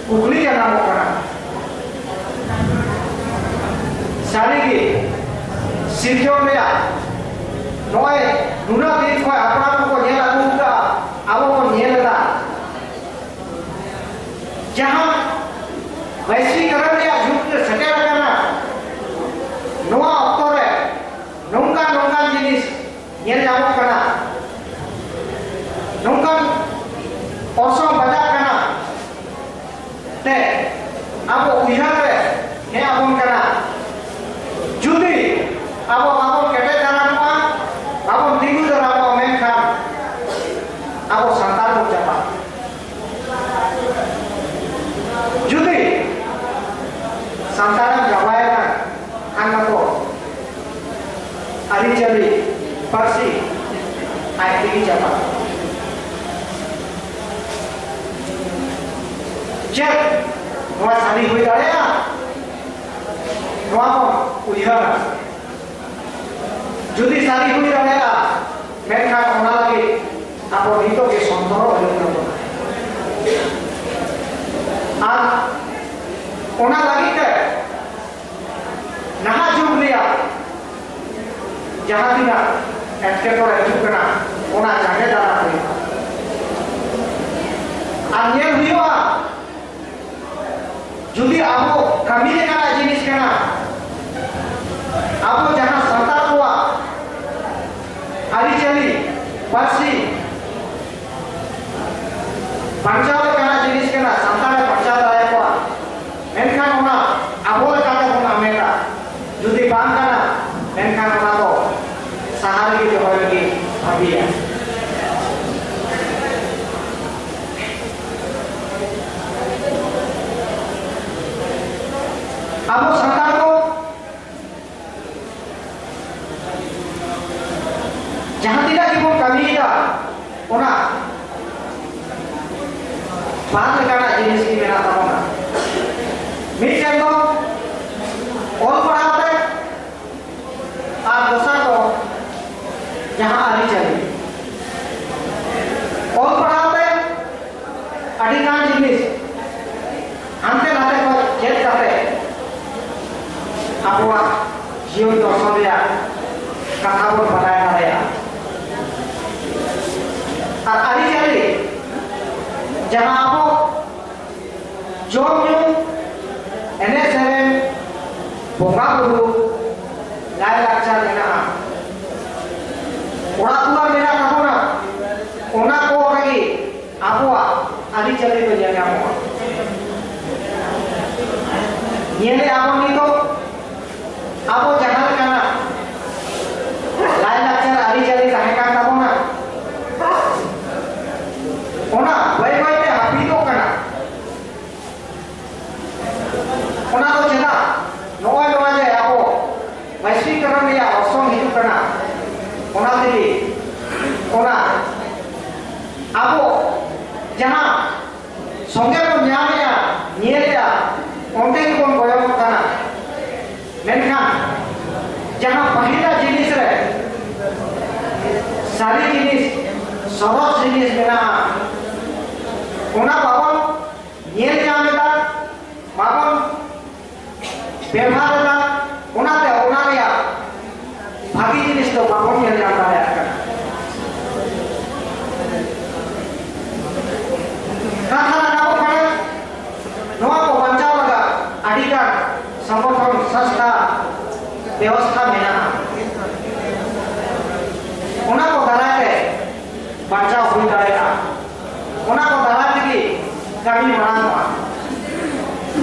ᱠᱩᱠᱞᱤ ᱡᱟᱱᱟᱢᱚᱜ ᱠᱟᱱᱟ᱾ ᱥᱟᱹᱨᱤᱜᱮ ᱥᱤᱨᱡᱚᱱ ᱨᱮᱭᱟᱜ ᱱᱚᱜᱼᱚᱭ ᱱᱩᱱᱟᱹᱜ ᱫᱤᱱ ᱠᱷᱚᱱ ᱦᱟᱯᱲᱟᱢ ᱠᱚᱠᱚ ᱧᱮᱞ ᱟᱹᱜᱩ ᱟᱠᱟᱫᱼᱟ, ᱟᱵᱚ ᱵᱚᱱ ᱧᱮᱞ ᱮᱫᱟ᱾ ᱡᱟᱦᱟᱸ ᱵᱟᱭᱥᱤ ᱠᱟᱨᱚᱱ ᱨᱮᱭᱟᱜ ᱡᱩᱜᱽ ᱨᱮ ᱥᱮᱴᱮᱨ ᱟᱠᱟᱱᱟ, ᱛᱮ ᱟᱵᱚ ᱩᱭᱦᱟᱹᱨ ᱨᱮ ᱦᱮᱡ ᱟᱵᱚᱱ ᱠᱟᱱᱟ᱾ ᱡᱩᱫᱤ ᱟᱵᱚ ᱵᱟᱵᱚᱱ ᱠᱮᱴᱮᱡ ᱫᱟᱨᱟᱢᱚᱜᱼᱟ, ᱵᱟᱵᱚᱱ ᱛᱤᱸᱜᱩ ᱫᱟᱨᱟᱢᱚᱜᱼᱟ, ᱢᱮᱱᱠᱷᱟᱱ ᱟᱵᱚ ᱥᱟᱱᱛᱟᱲ ᱵᱚᱱ ᱪᱟᱵᱟᱜᱼᱟ᱾ ᱡᱩᱫᱤ ᱥᱟᱱᱛᱟᱲᱮᱢ ᱪᱟᱵᱟᱭᱮᱱᱟ, ᱠᱷᱟᱱ ᱢᱟᱛᱚ ᱟᱹᱨᱤᱪᱟᱹᱞᱤ, ᱯᱟᱹᱨᱥᱤ ᱟᱡ ᱛᱮᱜᱮ ᱪᱟᱵᱟᱜᱼᱟ᱾ ᱪᱮᱫ ᱱᱚᱣᱟ ᱥᱟᱹᱨᱤ ᱦᱩᱭ ᱫᱟᱲᱮᱭᱟᱜᱼᱟ? ᱱᱚᱣᱟ ᱵᱚᱱ ᱩᱭᱦᱟᱹᱨᱟ᱾ ᱡᱩᱫᱤ ᱥᱟᱹᱨᱤ ᱦᱩᱭ ᱫᱟᱲᱮᱭᱟᱜᱼᱟ, ᱢᱮᱱᱠᱷᱟᱱ ᱚᱱᱟ ᱞᱟᱹᱜᱤᱫ ᱟᱵᱚ ᱱᱤᱛᱚᱜ ᱜᱮ ᱥᱚᱱᱛᱚᱨᱚᱜ ᱦᱩᱭᱩᱜ ᱛᱟᱵᱚᱱᱟ᱾ ᱟᱨ ᱚᱱᱟ ᱞᱟᱹᱜᱤᱫ ᱛᱮ ᱱᱟᱦᱟᱜ ᱡᱩᱜᱽ ᱨᱮᱭᱟᱜ ᱡᱟᱦᱟᱸ ᱛᱤᱱᱟᱹᱜ ᱮᱴᱠᱮᱴᱚᱬᱮ ᱦᱤᱡᱩᱜ ᱠᱟᱱᱟ, ᱚᱱᱟ ᱡᱟᱸᱜᱮ ᱫᱟᱨᱟᱢ ᱦᱩᱭᱩᱜᱼᱟ᱾ ᱟᱨ ᱧᱮᱞ ᱦᱩᱭᱩᱜᱼᱟ, ᱡᱩᱫᱤ ᱟᱵᱚ ᱠᱟᱹᱢᱤ ᱞᱮᱠᱟᱱᱟᱜ ᱡᱤᱱᱤᱥ ᱠᱟᱱᱟ, ᱟᱵᱚ ᱡᱟᱦᱟᱸ ᱥᱟᱱᱛᱟᱲ ᱠᱚᱣᱟᱜ ᱟᱹᱨᱤᱪᱟᱹᱞᱤ, ᱯᱟᱹᱨᱥᱤ, ᱵᱟᱧᱪᱟᱣ ᱞᱮᱠᱟᱱᱟᱜ ᱡᱤᱱᱤᱥ ᱠᱟᱱᱟ, ᱥᱟᱱᱛᱟᱲᱮ ᱵᱟᱧᱪᱟᱣ ᱫᱟᱲᱮᱭᱟᱠᱚᱣᱟ᱾ ᱢᱮᱱᱠᱷᱟᱱ ᱚᱱᱟ ᱟᱵᱚ ᱞᱮᱠᱟᱛᱮ ᱵᱚᱱ ᱟᱢᱮᱫᱟ᱾ ᱡᱩᱫᱤ ᱵᱟᱝ ᱠᱟᱱᱟ, ᱢᱮᱱᱠᱷᱟᱱ ᱚᱱᱟ ᱫᱚ ᱥᱟᱦᱟ ᱨᱮᱜᱮ ᱫᱚᱦᱚᱭ ᱞᱟᱹᱜᱤᱫ ᱵᱷᱟᱹᱵᱤᱭᱟ᱾ ᱟᱵᱚ ᱥᱟᱱᱛᱟᱲ ᱠᱚ ᱡᱟᱦᱟᱸ ᱛᱤᱱᱟᱹᱜ ᱜᱮᱵᱚᱱ ᱠᱟᱹᱢᱤᱭᱮᱫᱟ, ᱚᱱᱟ ᱵᱟᱨ ᱞᱮᱠᱟᱱᱟᱜ ᱡᱤᱱᱤᱥ ᱜᱮ ᱢᱮᱱᱟᱜ ᱛᱟᱵᱚᱱᱟ᱾ ᱢᱤᱫᱴᱮᱱ ᱫᱚ ᱚᱞ ᱯᱟᱲᱦᱟᱣ ᱛᱮ, ᱟᱨ ᱫᱚᱥᱟᱨ ᱫᱚ ᱡᱟᱦᱟᱸ ᱟᱹᱨᱤᱪᱟᱹᱞᱤ᱾ ᱚᱞ ᱯᱟᱲᱦᱟᱣ ᱛᱮ ᱟᱹᱰᱤᱜᱟᱱ ᱡᱤᱱᱤᱥ ᱦᱟᱱᱛᱮ ᱱᱟᱛᱮ ᱠᱷᱚᱱ ᱪᱮᱫ ᱠᱟᱛᱮ ᱟᱵᱚᱣᱟᱜ ᱡᱤᱭᱚᱱ ᱫᱚᱨᱥᱚᱱ ᱨᱮᱭᱟᱜ ᱠᱟᱛᱷᱟ ᱵᱚᱱ ᱵᱟᱰᱟᱭ ᱫᱟᱲᱮᱭᱟᱜᱼᱟ᱾ ᱟᱨ ᱟᱹᱨᱤᱪᱟᱹᱞᱤ, ᱡᱟᱦᱟᱸ ᱟᱵᱚ ᱡᱚᱢ ᱧᱩ, ᱮᱱᱮᱡ ᱥᱮᱨᱮᱧ, ᱵᱚᱸᱜᱟ ᱵᱩᱨᱩ, ᱞᱟᱭ ᱞᱟᱠᱪᱟᱨ ᱢᱮᱱᱟᱜᱼᱟ, ᱚᱲᱟᱜ ᱫᱩᱣᱟᱹᱨ ᱢᱮᱱᱟᱜ ᱛᱟᱵᱚᱱᱟ, ᱚᱱᱟ ᱠᱚ ᱨᱮᱜᱮ ᱟᱵᱚᱣᱟᱜ ᱟᱹᱨᱤᱪᱟᱹᱞᱤ ᱫᱚ ᱧᱮᱞ ᱧᱟᱢᱚᱜᱼᱟ᱾ ᱧᱮᱞᱮᱫᱼᱟ ᱵᱚᱱ ᱱᱤᱛᱚᱜ ᱟᱵᱚ ᱡᱟᱦᱟᱸ ᱞᱮᱠᱟᱱᱟᱜ ᱞᱟᱭᱼᱞᱟᱠᱪᱟᱨ ᱟᱹᱨᱤᱪᱟᱹᱞᱤ ᱛᱟᱦᱮᱸ ᱠᱟᱱ ᱛᱟᱵᱚᱱᱟ, ᱚᱱᱟ ᱵᱟᱹᱭ ᱵᱟᱹᱭ ᱛᱮ ᱦᱟᱹᱯᱤᱫᱚᱜ ᱠᱟᱱᱟ᱾ ᱚᱱᱟ ᱫᱚ ᱪᱮᱫᱟᱜ? ᱱᱚᱜᱼᱚᱭ ᱱᱚᱣᱟ ᱡᱮ ᱟᱵᱚ ᱵᱟᱭᱥᱤᱠᱨᱚᱢ ᱨᱮᱭᱟᱜ ᱚᱨᱥᱚᱝ ᱦᱤᱡᱩᱜ ᱠᱟᱱᱟ, ᱚᱱᱟ ᱛᱮᱜᱮ ᱚᱱᱟ ᱟᱵᱚ ᱡᱟᱦᱟᱸ ᱥᱚᱸᱜᱮ ᱵᱚᱱ ᱧᱟᱢᱮᱜᱼᱟ, ᱧᱮᱞᱮᱜᱼᱟ, ᱚᱱᱛᱮ ᱜᱮᱵᱚᱱ ᱠᱚᱭᱚᱜᱚᱜ ᱠᱟᱱᱟ᱾ ᱢᱮᱱᱠᱷᱟᱱ ᱡᱟᱦᱟᱸ ᱯᱟᱹᱦᱤᱞᱟᱜ ᱡᱤᱱᱤᱥ ᱨᱮ ᱥᱟᱹᱨᱤ ᱡᱤᱱᱤᱥ, ᱥᱚᱨᱚᱥ ᱡᱤᱱᱤᱥ ᱢᱮᱱᱟᱜᱼᱟ, ᱚᱱᱟ ᱵᱟᱵᱚᱱ ᱧᱮᱞ ᱧᱟᱢ ᱮᱫᱟ, ᱵᱟᱵᱚᱱ ᱵᱮᱵᱷᱟᱨ ᱮᱫᱟ, ᱚᱱᱟᱛᱮ ᱚᱱᱟ ᱨᱮᱭᱟᱜ ᱵᱷᱟᱹᱜᱤ ᱡᱤᱱᱤᱥ ᱫᱚ ᱵᱟᱵᱚᱱ ᱧᱮᱞ ᱧᱟᱢ ᱫᱟᱲᱮᱭᱟᱜ ᱠᱟᱱᱟ᱾ ᱠᱟᱛᱷᱟ ᱨᱟᱠᱟᱵᱚᱜ ᱠᱟᱱᱟ, ᱱᱚᱣᱟ ᱠᱚ ᱵᱟᱧᱪᱟᱣ ᱞᱟᱹᱜᱤᱫ ᱟᱹᱰᱤᱜᱟᱱ ᱥᱚᱝᱜᱚᱴᱷᱚᱱ, ᱥᱚᱝᱥᱛᱷᱟ, ᱵᱮᱵᱚᱥᱛᱷᱟ ᱢᱮᱱᱟᱜᱼᱟ᱾ ᱚᱱᱟ ᱠᱚ ᱫᱟᱨᱟᱭ ᱛᱮ ᱵᱟᱧᱪᱟᱣ ᱦᱩᱭ ᱫᱟᱲᱮᱭᱟᱜᱼᱟ᱾ ᱚᱱᱟ ᱠᱚ ᱫᱟᱨᱟᱭ ᱛᱮᱜᱮ ᱠᱟᱹᱢᱤ ᱢᱟᱲᱟᱝᱚᱜᱼᱟ᱾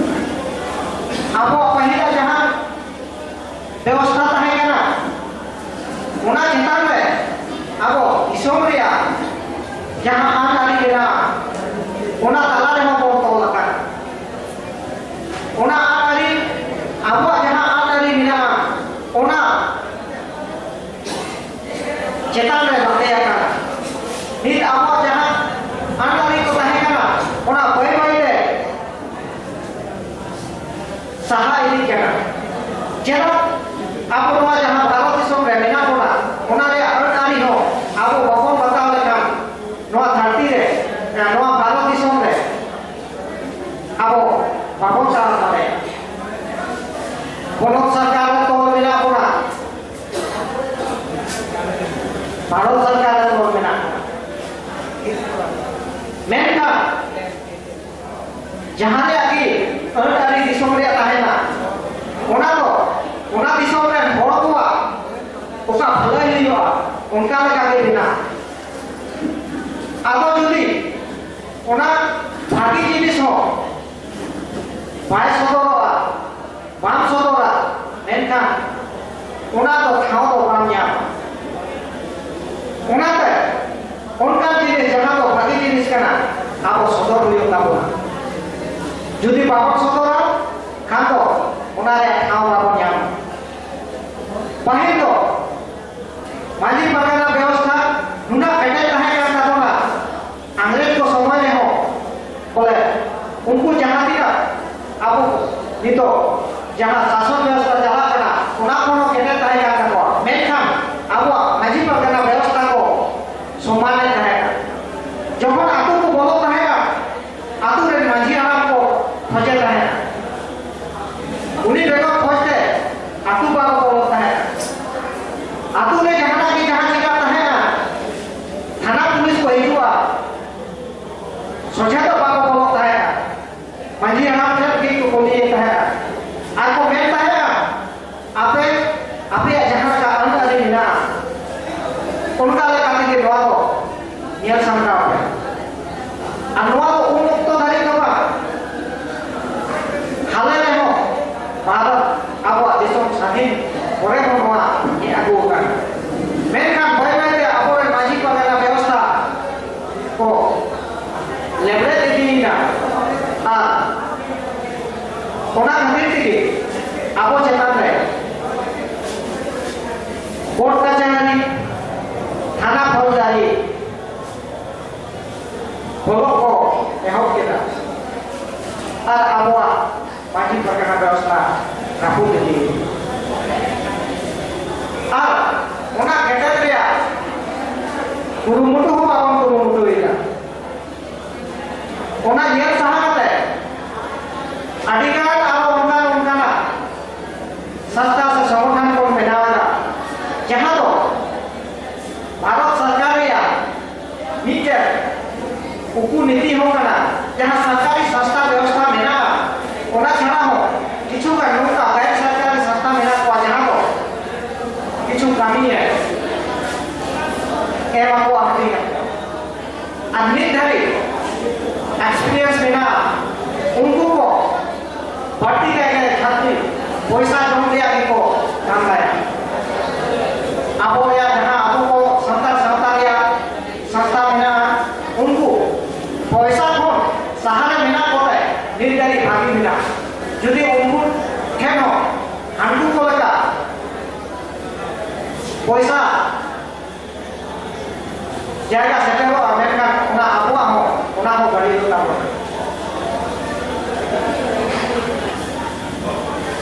ᱟᱵᱚᱣᱟᱜ ᱯᱟᱹᱦᱤᱞᱟᱜ ᱡᱟᱦᱟᱸ ᱵᱮᱵᱚᱥᱛᱷᱟ ᱛᱟᱦᱮᱸ ᱠᱟᱱᱟ, ᱚᱱᱟ ᱪᱮᱛᱟᱱ ᱨᱮ ᱟᱵᱚ ᱫᱤᱥᱚᱢ ᱨᱮᱭᱟᱜ ᱡᱟᱦᱟᱸ ᱟᱹᱱ ᱟᱹᱨᱤ ᱢᱮᱱᱟᱜᱼᱟ, ᱚᱱᱟ ᱛᱟᱞᱟ ᱨᱮᱦᱚᱸ ᱵᱚᱱ ᱛᱚᱞ ᱟᱠᱟᱱᱟ᱾ ᱚᱱᱟ ᱟᱹᱱ ᱟᱹᱨᱤ, ᱟᱵᱚᱣᱟᱜ ᱡᱟᱦᱟᱸ ᱟᱹᱱ ᱟᱹᱨᱤ ᱢᱮᱱᱟᱜᱼᱟ, ᱚᱱᱟ ᱪᱮᱛᱟᱱ ᱨᱮ ᱞᱟᱫᱮ ᱟᱠᱟᱱᱟ᱾ ᱱᱤᱛ ᱟᱵᱚᱣᱟᱜ ᱡᱟᱦᱟᱸ ᱟᱹᱱ ᱟᱹᱨᱤ ᱠᱚ ᱛᱟᱦᱮᱸ ᱠᱟᱱᱟ, ᱚᱱᱟ ᱵᱟᱹᱭ ᱵᱟᱹᱭ ᱛᱮ ᱥᱟᱦᱟ ᱤᱫᱤᱜ ᱠᱟᱱᱟ᱾ ᱪᱮᱫᱟᱜ? ᱟᱵᱚ ᱱᱚᱣᱟ ᱡᱟᱦᱟᱸ ᱵᱷᱟᱨᱚᱛ ᱫᱤᱥᱚᱢ ᱨᱮ ᱢᱮᱱᱟᱜ ᱵᱚᱱᱟ, ᱚᱱᱟ ᱨᱮᱭᱟᱜ ᱟᱹᱱ ᱟᱹᱨᱤ ᱦᱚᱸ ᱟᱵᱚ ᱵᱟᱵᱚᱱ ᱵᱟᱛᱟᱣ ᱞᱮᱠᱷᱟᱱ, ᱱᱚᱣᱟ ᱫᱷᱟᱹᱨᱛᱤ ᱨᱮ, ᱱᱚᱣᱟ ᱵᱷᱟᱨᱚᱛ ᱫᱤᱥᱚᱢ ᱨᱮ ᱟᱵᱚ ᱵᱟᱵᱚᱱ ᱪᱟᱞᱟᱣ ᱫᱟᱲᱮᱭᱟᱜᱼᱟ᱾ ᱯᱚᱱᱚᱛ ᱥᱚᱨᱠᱟᱨ ᱨᱮ ᱛᱚᱞ ᱢᱮᱱᱟᱜ ᱵᱚᱱᱟ, ᱵᱷᱟᱨᱚᱛ ᱥᱚᱨᱠᱟᱨ ᱨᱮ ᱛᱚᱞ ᱢᱮᱱᱟᱜ ᱵᱚᱱᱟ᱾ ᱢᱮᱱᱠᱷᱟᱱ ᱡᱟᱦᱟᱸ ᱨᱮᱭᱟᱜ ᱜᱮ ᱟᱹᱱ ᱟᱹᱨᱤ ᱫᱤᱥᱚᱢ ᱨᱮᱭᱟᱜ ᱛᱟᱦᱮᱱᱟ, ᱚᱱᱟ ᱫᱚ ᱚᱱᱟ ᱫᱤᱥᱚᱢ ᱨᱮᱱ ᱦᱚᱲ ᱠᱚᱣᱟᱜ ᱚᱠᱟ ᱵᱷᱟᱹᱞᱟᱹᱭ ᱦᱩᱭᱩᱜᱼᱟ, ᱚᱱᱠᱟ ᱞᱮᱠᱟ ᱜᱮ ᱵᱮᱱᱟᱜᱼᱟ᱾ ᱟᱫᱚ ᱡᱩᱫᱤ ᱚᱱᱟ ᱵᱷᱟᱹᱜᱤ ᱡᱤᱱᱤᱥ ᱦᱚᱸ ᱵᱟᱭ ᱥᱚᱫᱚᱨᱚᱜᱼᱟ, ᱵᱟᱢ ᱥᱚᱫᱚᱨᱟ, ᱢᱮᱱᱠᱷᱟᱱ ᱚᱱᱟ ᱫᱚ ᱴᱷᱟᱶ ᱫᱚ ᱵᱟᱢ ᱧᱟᱢᱟ᱾ ᱚᱱᱟᱛᱮ ᱚᱱᱠᱟᱱ ᱡᱤᱱᱤᱥ ᱡᱟᱦᱟᱸ ᱫᱚ ᱵᱷᱟᱜᱮ ᱡᱤᱱᱤᱥ ᱠᱟᱱᱟ, ᱟᱵᱚ ᱥᱚᱫᱚᱨ ᱦᱩᱭᱩᱜ ᱛᱟᱵᱚᱱᱟ᱾ ᱡᱩᱫᱤ ᱵᱟᱵᱚᱱ ᱥᱚᱫᱚᱨᱟ, ᱠᱷᱟᱱ ᱫᱚ ᱚᱱᱟ ᱨᱮᱭᱟᱜ ᱴᱷᱟᱶ ᱵᱟᱵᱚᱱ ᱧᱟᱢᱟ᱾ ᱯᱟᱹᱦᱤᱞ ᱫᱚ ᱢᱟᱹᱡᱷᱤ ᱯᱟᱨᱜᱟᱱᱟ ᱵᱮᱵᱚᱥᱛᱷᱟ ᱱᱩᱱᱟᱹᱜ ᱠᱮᱴᱮᱡ ᱛᱟᱦᱮᱸ ᱠᱟᱱ ᱛᱟᱵᱚᱱᱟ, ᱤᱝᱨᱮᱡᱽ ᱠᱚ ᱥᱚᱢᱚᱭ ᱨᱮᱦᱚᱸ ᱵᱚᱞᱮ ᱩᱱᱠᱩ ᱡᱟᱦᱟᱸ ᱛᱤᱱᱟᱹᱜ ᱟᱵᱚ ᱱᱤᱛᱚᱜ ᱡᱟᱦᱟᱸ ᱥᱟᱥᱚᱱ ᱵᱮᱵᱚᱥᱛᱷᱟ ᱪᱟᱞᱟᱜ ᱠᱟᱱᱟ, ᱚᱱᱟ ᱠᱷᱚᱱ ᱦᱚᱸ ᱠᱮᱴᱮᱡ ᱛᱟᱦᱮᱸ ᱠᱟᱱ ᱛᱟᱠᱚᱣᱟ, ᱢᱮᱱᱠᱷᱟᱱ ᱟᱵᱚᱣᱟᱜ ᱢᱟᱹᱡᱷᱤ ᱯᱟᱨᱜᱟᱱᱟ ᱵᱮᱵᱚᱥᱛᱷᱟ ᱠᱚ ᱥᱚᱢᱟᱱᱮ ᱛᱟᱦᱮᱸ ᱠᱟᱱᱟ᱾ ᱡᱚᱠᱷᱚᱱ ᱟᱛᱳ ᱠᱚ ᱵᱚᱞᱚᱜ ᱛᱟᱦᱮᱸᱜᱼᱟ, ᱟᱛᱳ ᱨᱮᱱ ᱢᱟᱹᱡᱷᱤ ᱦᱟᱲᱟᱢ ᱠᱚ ᱠᱷᱚᱡᱮ ᱛᱟᱦᱮᱸᱜᱼᱟ᱾ ᱩᱱᱤ ᱵᱮᱜᱚᱨ ᱠᱷᱚᱡ ᱛᱮ ᱟᱛᱳ ᱵᱟᱠᱚ ᱵᱚᱞᱚᱜ ᱛᱟᱦᱮᱸᱜᱼᱟ᱾ ᱟᱛᱳ ᱨᱮ ᱡᱟᱦᱟᱱᱟᱜ ᱜᱮ ᱡᱟᱦᱟᱸ ᱪᱤᱠᱟᱹᱜ ᱛᱟᱦᱮᱸᱜᱼᱟ, ᱛᱷᱟᱱᱟ ᱯᱩᱞᱤᱥ ᱠᱚ ᱦᱤᱡᱩᱜᱼᱟ, ᱥᱚᱡᱷᱮ ᱫᱚ ᱵᱟᱠᱚ ᱵᱚᱞᱚᱜ ᱛᱟᱦᱮᱸᱜᱼᱟ᱾ ᱢᱟᱹᱡᱷᱤ ᱦᱟᱲᱟᱢ ᱴᱷᱮᱱ ᱜᱮ ᱠᱚ ᱠᱩᱞᱤᱭᱮ ᱛᱟᱦᱮᱸᱜᱼᱟ ᱟᱨ ᱠᱚ ᱢᱮᱱ ᱛᱟᱦᱮᱸᱜᱼᱟ, ᱟᱯᱮ, ᱟᱯᱮᱭᱟᱜ ᱡᱟᱦᱟᱸ ᱞᱮᱠᱟ ᱟᱹᱱ ᱟᱹᱨᱤ ᱢᱮᱱᱟᱜᱼᱟ, ᱚᱱᱠᱟ ᱞᱮᱠᱟ ᱛᱮᱜᱮ ᱱᱚᱣᱟ ᱫᱚ ᱧᱮᱞ ᱥᱟᱢᱴᱟᱣ ᱯᱮ᱾ ᱟᱨ ᱱᱚᱣᱟ ᱫᱚ ᱩᱱ ᱚᱠᱛᱚ ᱫᱷᱟᱹᱨᱤᱡ ᱫᱚ ᱵᱟᱝ, ᱦᱟᱞᱮ ᱨᱮᱦᱚᱸ ᱵᱷᱟᱨᱚᱛ ᱟᱵᱚᱣᱟᱜ ᱫᱤᱥᱚᱢ ᱥᱟᱹᱫᱷᱤᱱ ᱯᱚᱨᱮ ᱦᱚᱸ ᱱᱚᱣᱟ ᱦᱮᱡ ᱟᱹᱜᱩ ᱟᱠᱟᱱᱟ᱾ ᱢᱮᱱᱠᱷᱟᱱ ᱵᱟᱹᱭ ᱵᱟᱹᱭ ᱛᱮ ᱟᱵᱚᱨᱮᱱ ᱢᱟᱹᱡᱷᱤ ᱯᱟᱨᱜᱟᱱᱟ ᱵᱮᱵᱚᱥᱛᱷᱟ ᱠᱚ ᱞᱮᱵᱲᱮᱫ ᱤᱫᱤᱭᱮᱱᱟ ᱟᱨ ᱚᱱᱟ ᱠᱷᱟᱹᱛᱤᱨ ᱛᱮᱜᱮ ᱟᱵᱚ ᱪᱮᱛᱟᱱ ᱨᱮ ᱠᱳᱨᱴ ᱠᱟᱪᱷᱟᱨᱤ, ᱛᱷᱟᱱᱟ ᱯᱷᱳᱡᱽᱫᱟᱨᱤ ᱵᱚᱞᱚᱜ ᱠᱚ ᱮᱦᱚᱵ ᱠᱮᱫᱟ ᱟᱨ ᱟᱵᱚᱣᱟᱜ ᱢᱟᱹᱡᱷᱤ ᱯᱟᱨᱜᱟᱱᱟ ᱵᱮᱵᱚᱥᱛᱷᱟ ᱨᱟᱹᱯᱩᱫ ᱤᱫᱤᱭᱮᱱᱟ᱾ ᱟᱨ ᱚᱱᱟ ᱠᱮᱴᱮᱡ ᱨᱮᱭᱟᱜ ᱠᱩᱨᱩᱢᱩᱴᱩ ᱦᱚᱸ ᱵᱟᱵᱚᱱ ᱠᱩᱨᱩᱢᱩᱴᱩᱭᱮᱫᱟ᱾ ᱚᱱᱟ ᱧᱮᱞ ᱥᱟᱦᱟ ᱠᱟᱛᱮ ᱟᱹᱰᱤᱜᱟᱱ ᱟᱨᱚ ᱚᱱᱠᱟᱱ ᱚᱱᱠᱟᱱᱟᱜ ᱥᱚᱝᱥᱛᱷᱟ ᱥᱮ ᱥᱚᱝᱜᱚᱴᱷᱚᱱ ᱵᱚᱱ ᱵᱮᱱᱟᱣ ᱮᱫᱟ, ᱡᱟᱦᱟᱸ ᱫᱚ ᱵᱷᱟᱨᱚᱛ ᱥᱚᱨᱠᱟᱨ ᱨᱮᱭᱟᱜ ᱢᱤᱫᱴᱮᱱ ᱩᱠᱩ ᱱᱤᱛᱤ ᱦᱚᱸ ᱠᱟᱱᱟ, ᱡᱟᱦᱟᱸ ᱥᱚᱨᱠᱟᱨᱤ ᱥᱚᱝᱥᱛᱷᱟ ᱵᱮᱵᱚᱥᱛᱷᱟ ᱢᱮᱱᱟᱜᱼᱟ, ᱚᱱᱟ ᱪᱷᱟᱲᱟ ᱦᱚᱸ ᱠᱤᱪᱷᱩ ᱜᱟᱱ ᱱᱚᱝᱠᱟ ᱜᱮᱨ ᱥᱚᱨᱠᱟᱨᱤ ᱥᱚᱝᱥᱛᱷᱟ ᱢᱮᱱᱟᱜ ᱠᱚᱣᱟ, ᱡᱟᱦᱟᱸ ᱫᱚ ᱠᱤᱪᱷᱩ ᱠᱟᱹᱢᱤ ᱨᱮ ᱮᱢ ᱟᱠᱚᱣᱟ ᱦᱟᱹᱴᱤᱧ ᱟᱠᱚ᱾ ᱟᱨ ᱱᱤᱛ ᱫᱷᱟᱹᱵᱤᱡ ᱮᱠᱥᱯᱤᱨᱤᱭᱮᱱᱥ ᱢᱮᱱᱟᱜᱼᱟ, ᱩᱱᱠᱩ ᱠᱚ ᱯᱚᱭᱥᱟ ᱡᱚᱢ ᱨᱮᱭᱟᱜ ᱜᱮᱠᱚ ᱫᱷᱟᱱᱫᱟᱭᱟ᱾ ᱟᱵᱚ ᱨᱮᱭᱟᱜ ᱡᱟᱦᱟᱸ ᱟᱵᱚ ᱠᱚ ᱥᱟᱱᱛᱟᱲ ᱥᱟᱶᱛᱟ ᱨᱮᱭᱟᱜ ᱥᱟᱶᱛᱟ ᱢᱮᱱᱟᱜᱼᱟ, ᱩᱱᱠᱩ ᱯᱚᱭᱥᱟ ᱠᱷᱚᱱ ᱥᱟᱦᱟᱨᱮ ᱢᱮᱱᱟᱜ ᱠᱚᱛᱮ ᱱᱤᱛ ᱫᱷᱟᱹᱵᱤᱡ ᱵᱷᱟᱹᱜᱤ ᱢᱮᱱᱟᱜᱼᱟ᱾ ᱡᱩᱫᱤ ᱩᱱᱠᱩ ᱴᱷᱮᱱ ᱦᱚᱸ ᱦᱟᱹᱱᱠᱩ ᱠᱚ ᱞᱮᱠᱟ ᱯᱚᱭᱥᱟ ᱡᱟᱭᱜᱟ ᱥᱮᱴᱮᱨᱚᱜᱼᱟ, ᱢᱮᱱᱠᱷᱟᱱ ᱚᱱᱟ ᱟᱵᱚᱣᱟᱜ ᱦᱚᱸ, ᱚᱱᱟ ᱦᱚᱸ ᱵᱟᱹᱲᱤᱡᱚᱜ ᱛᱟᱵᱚᱱᱟ᱾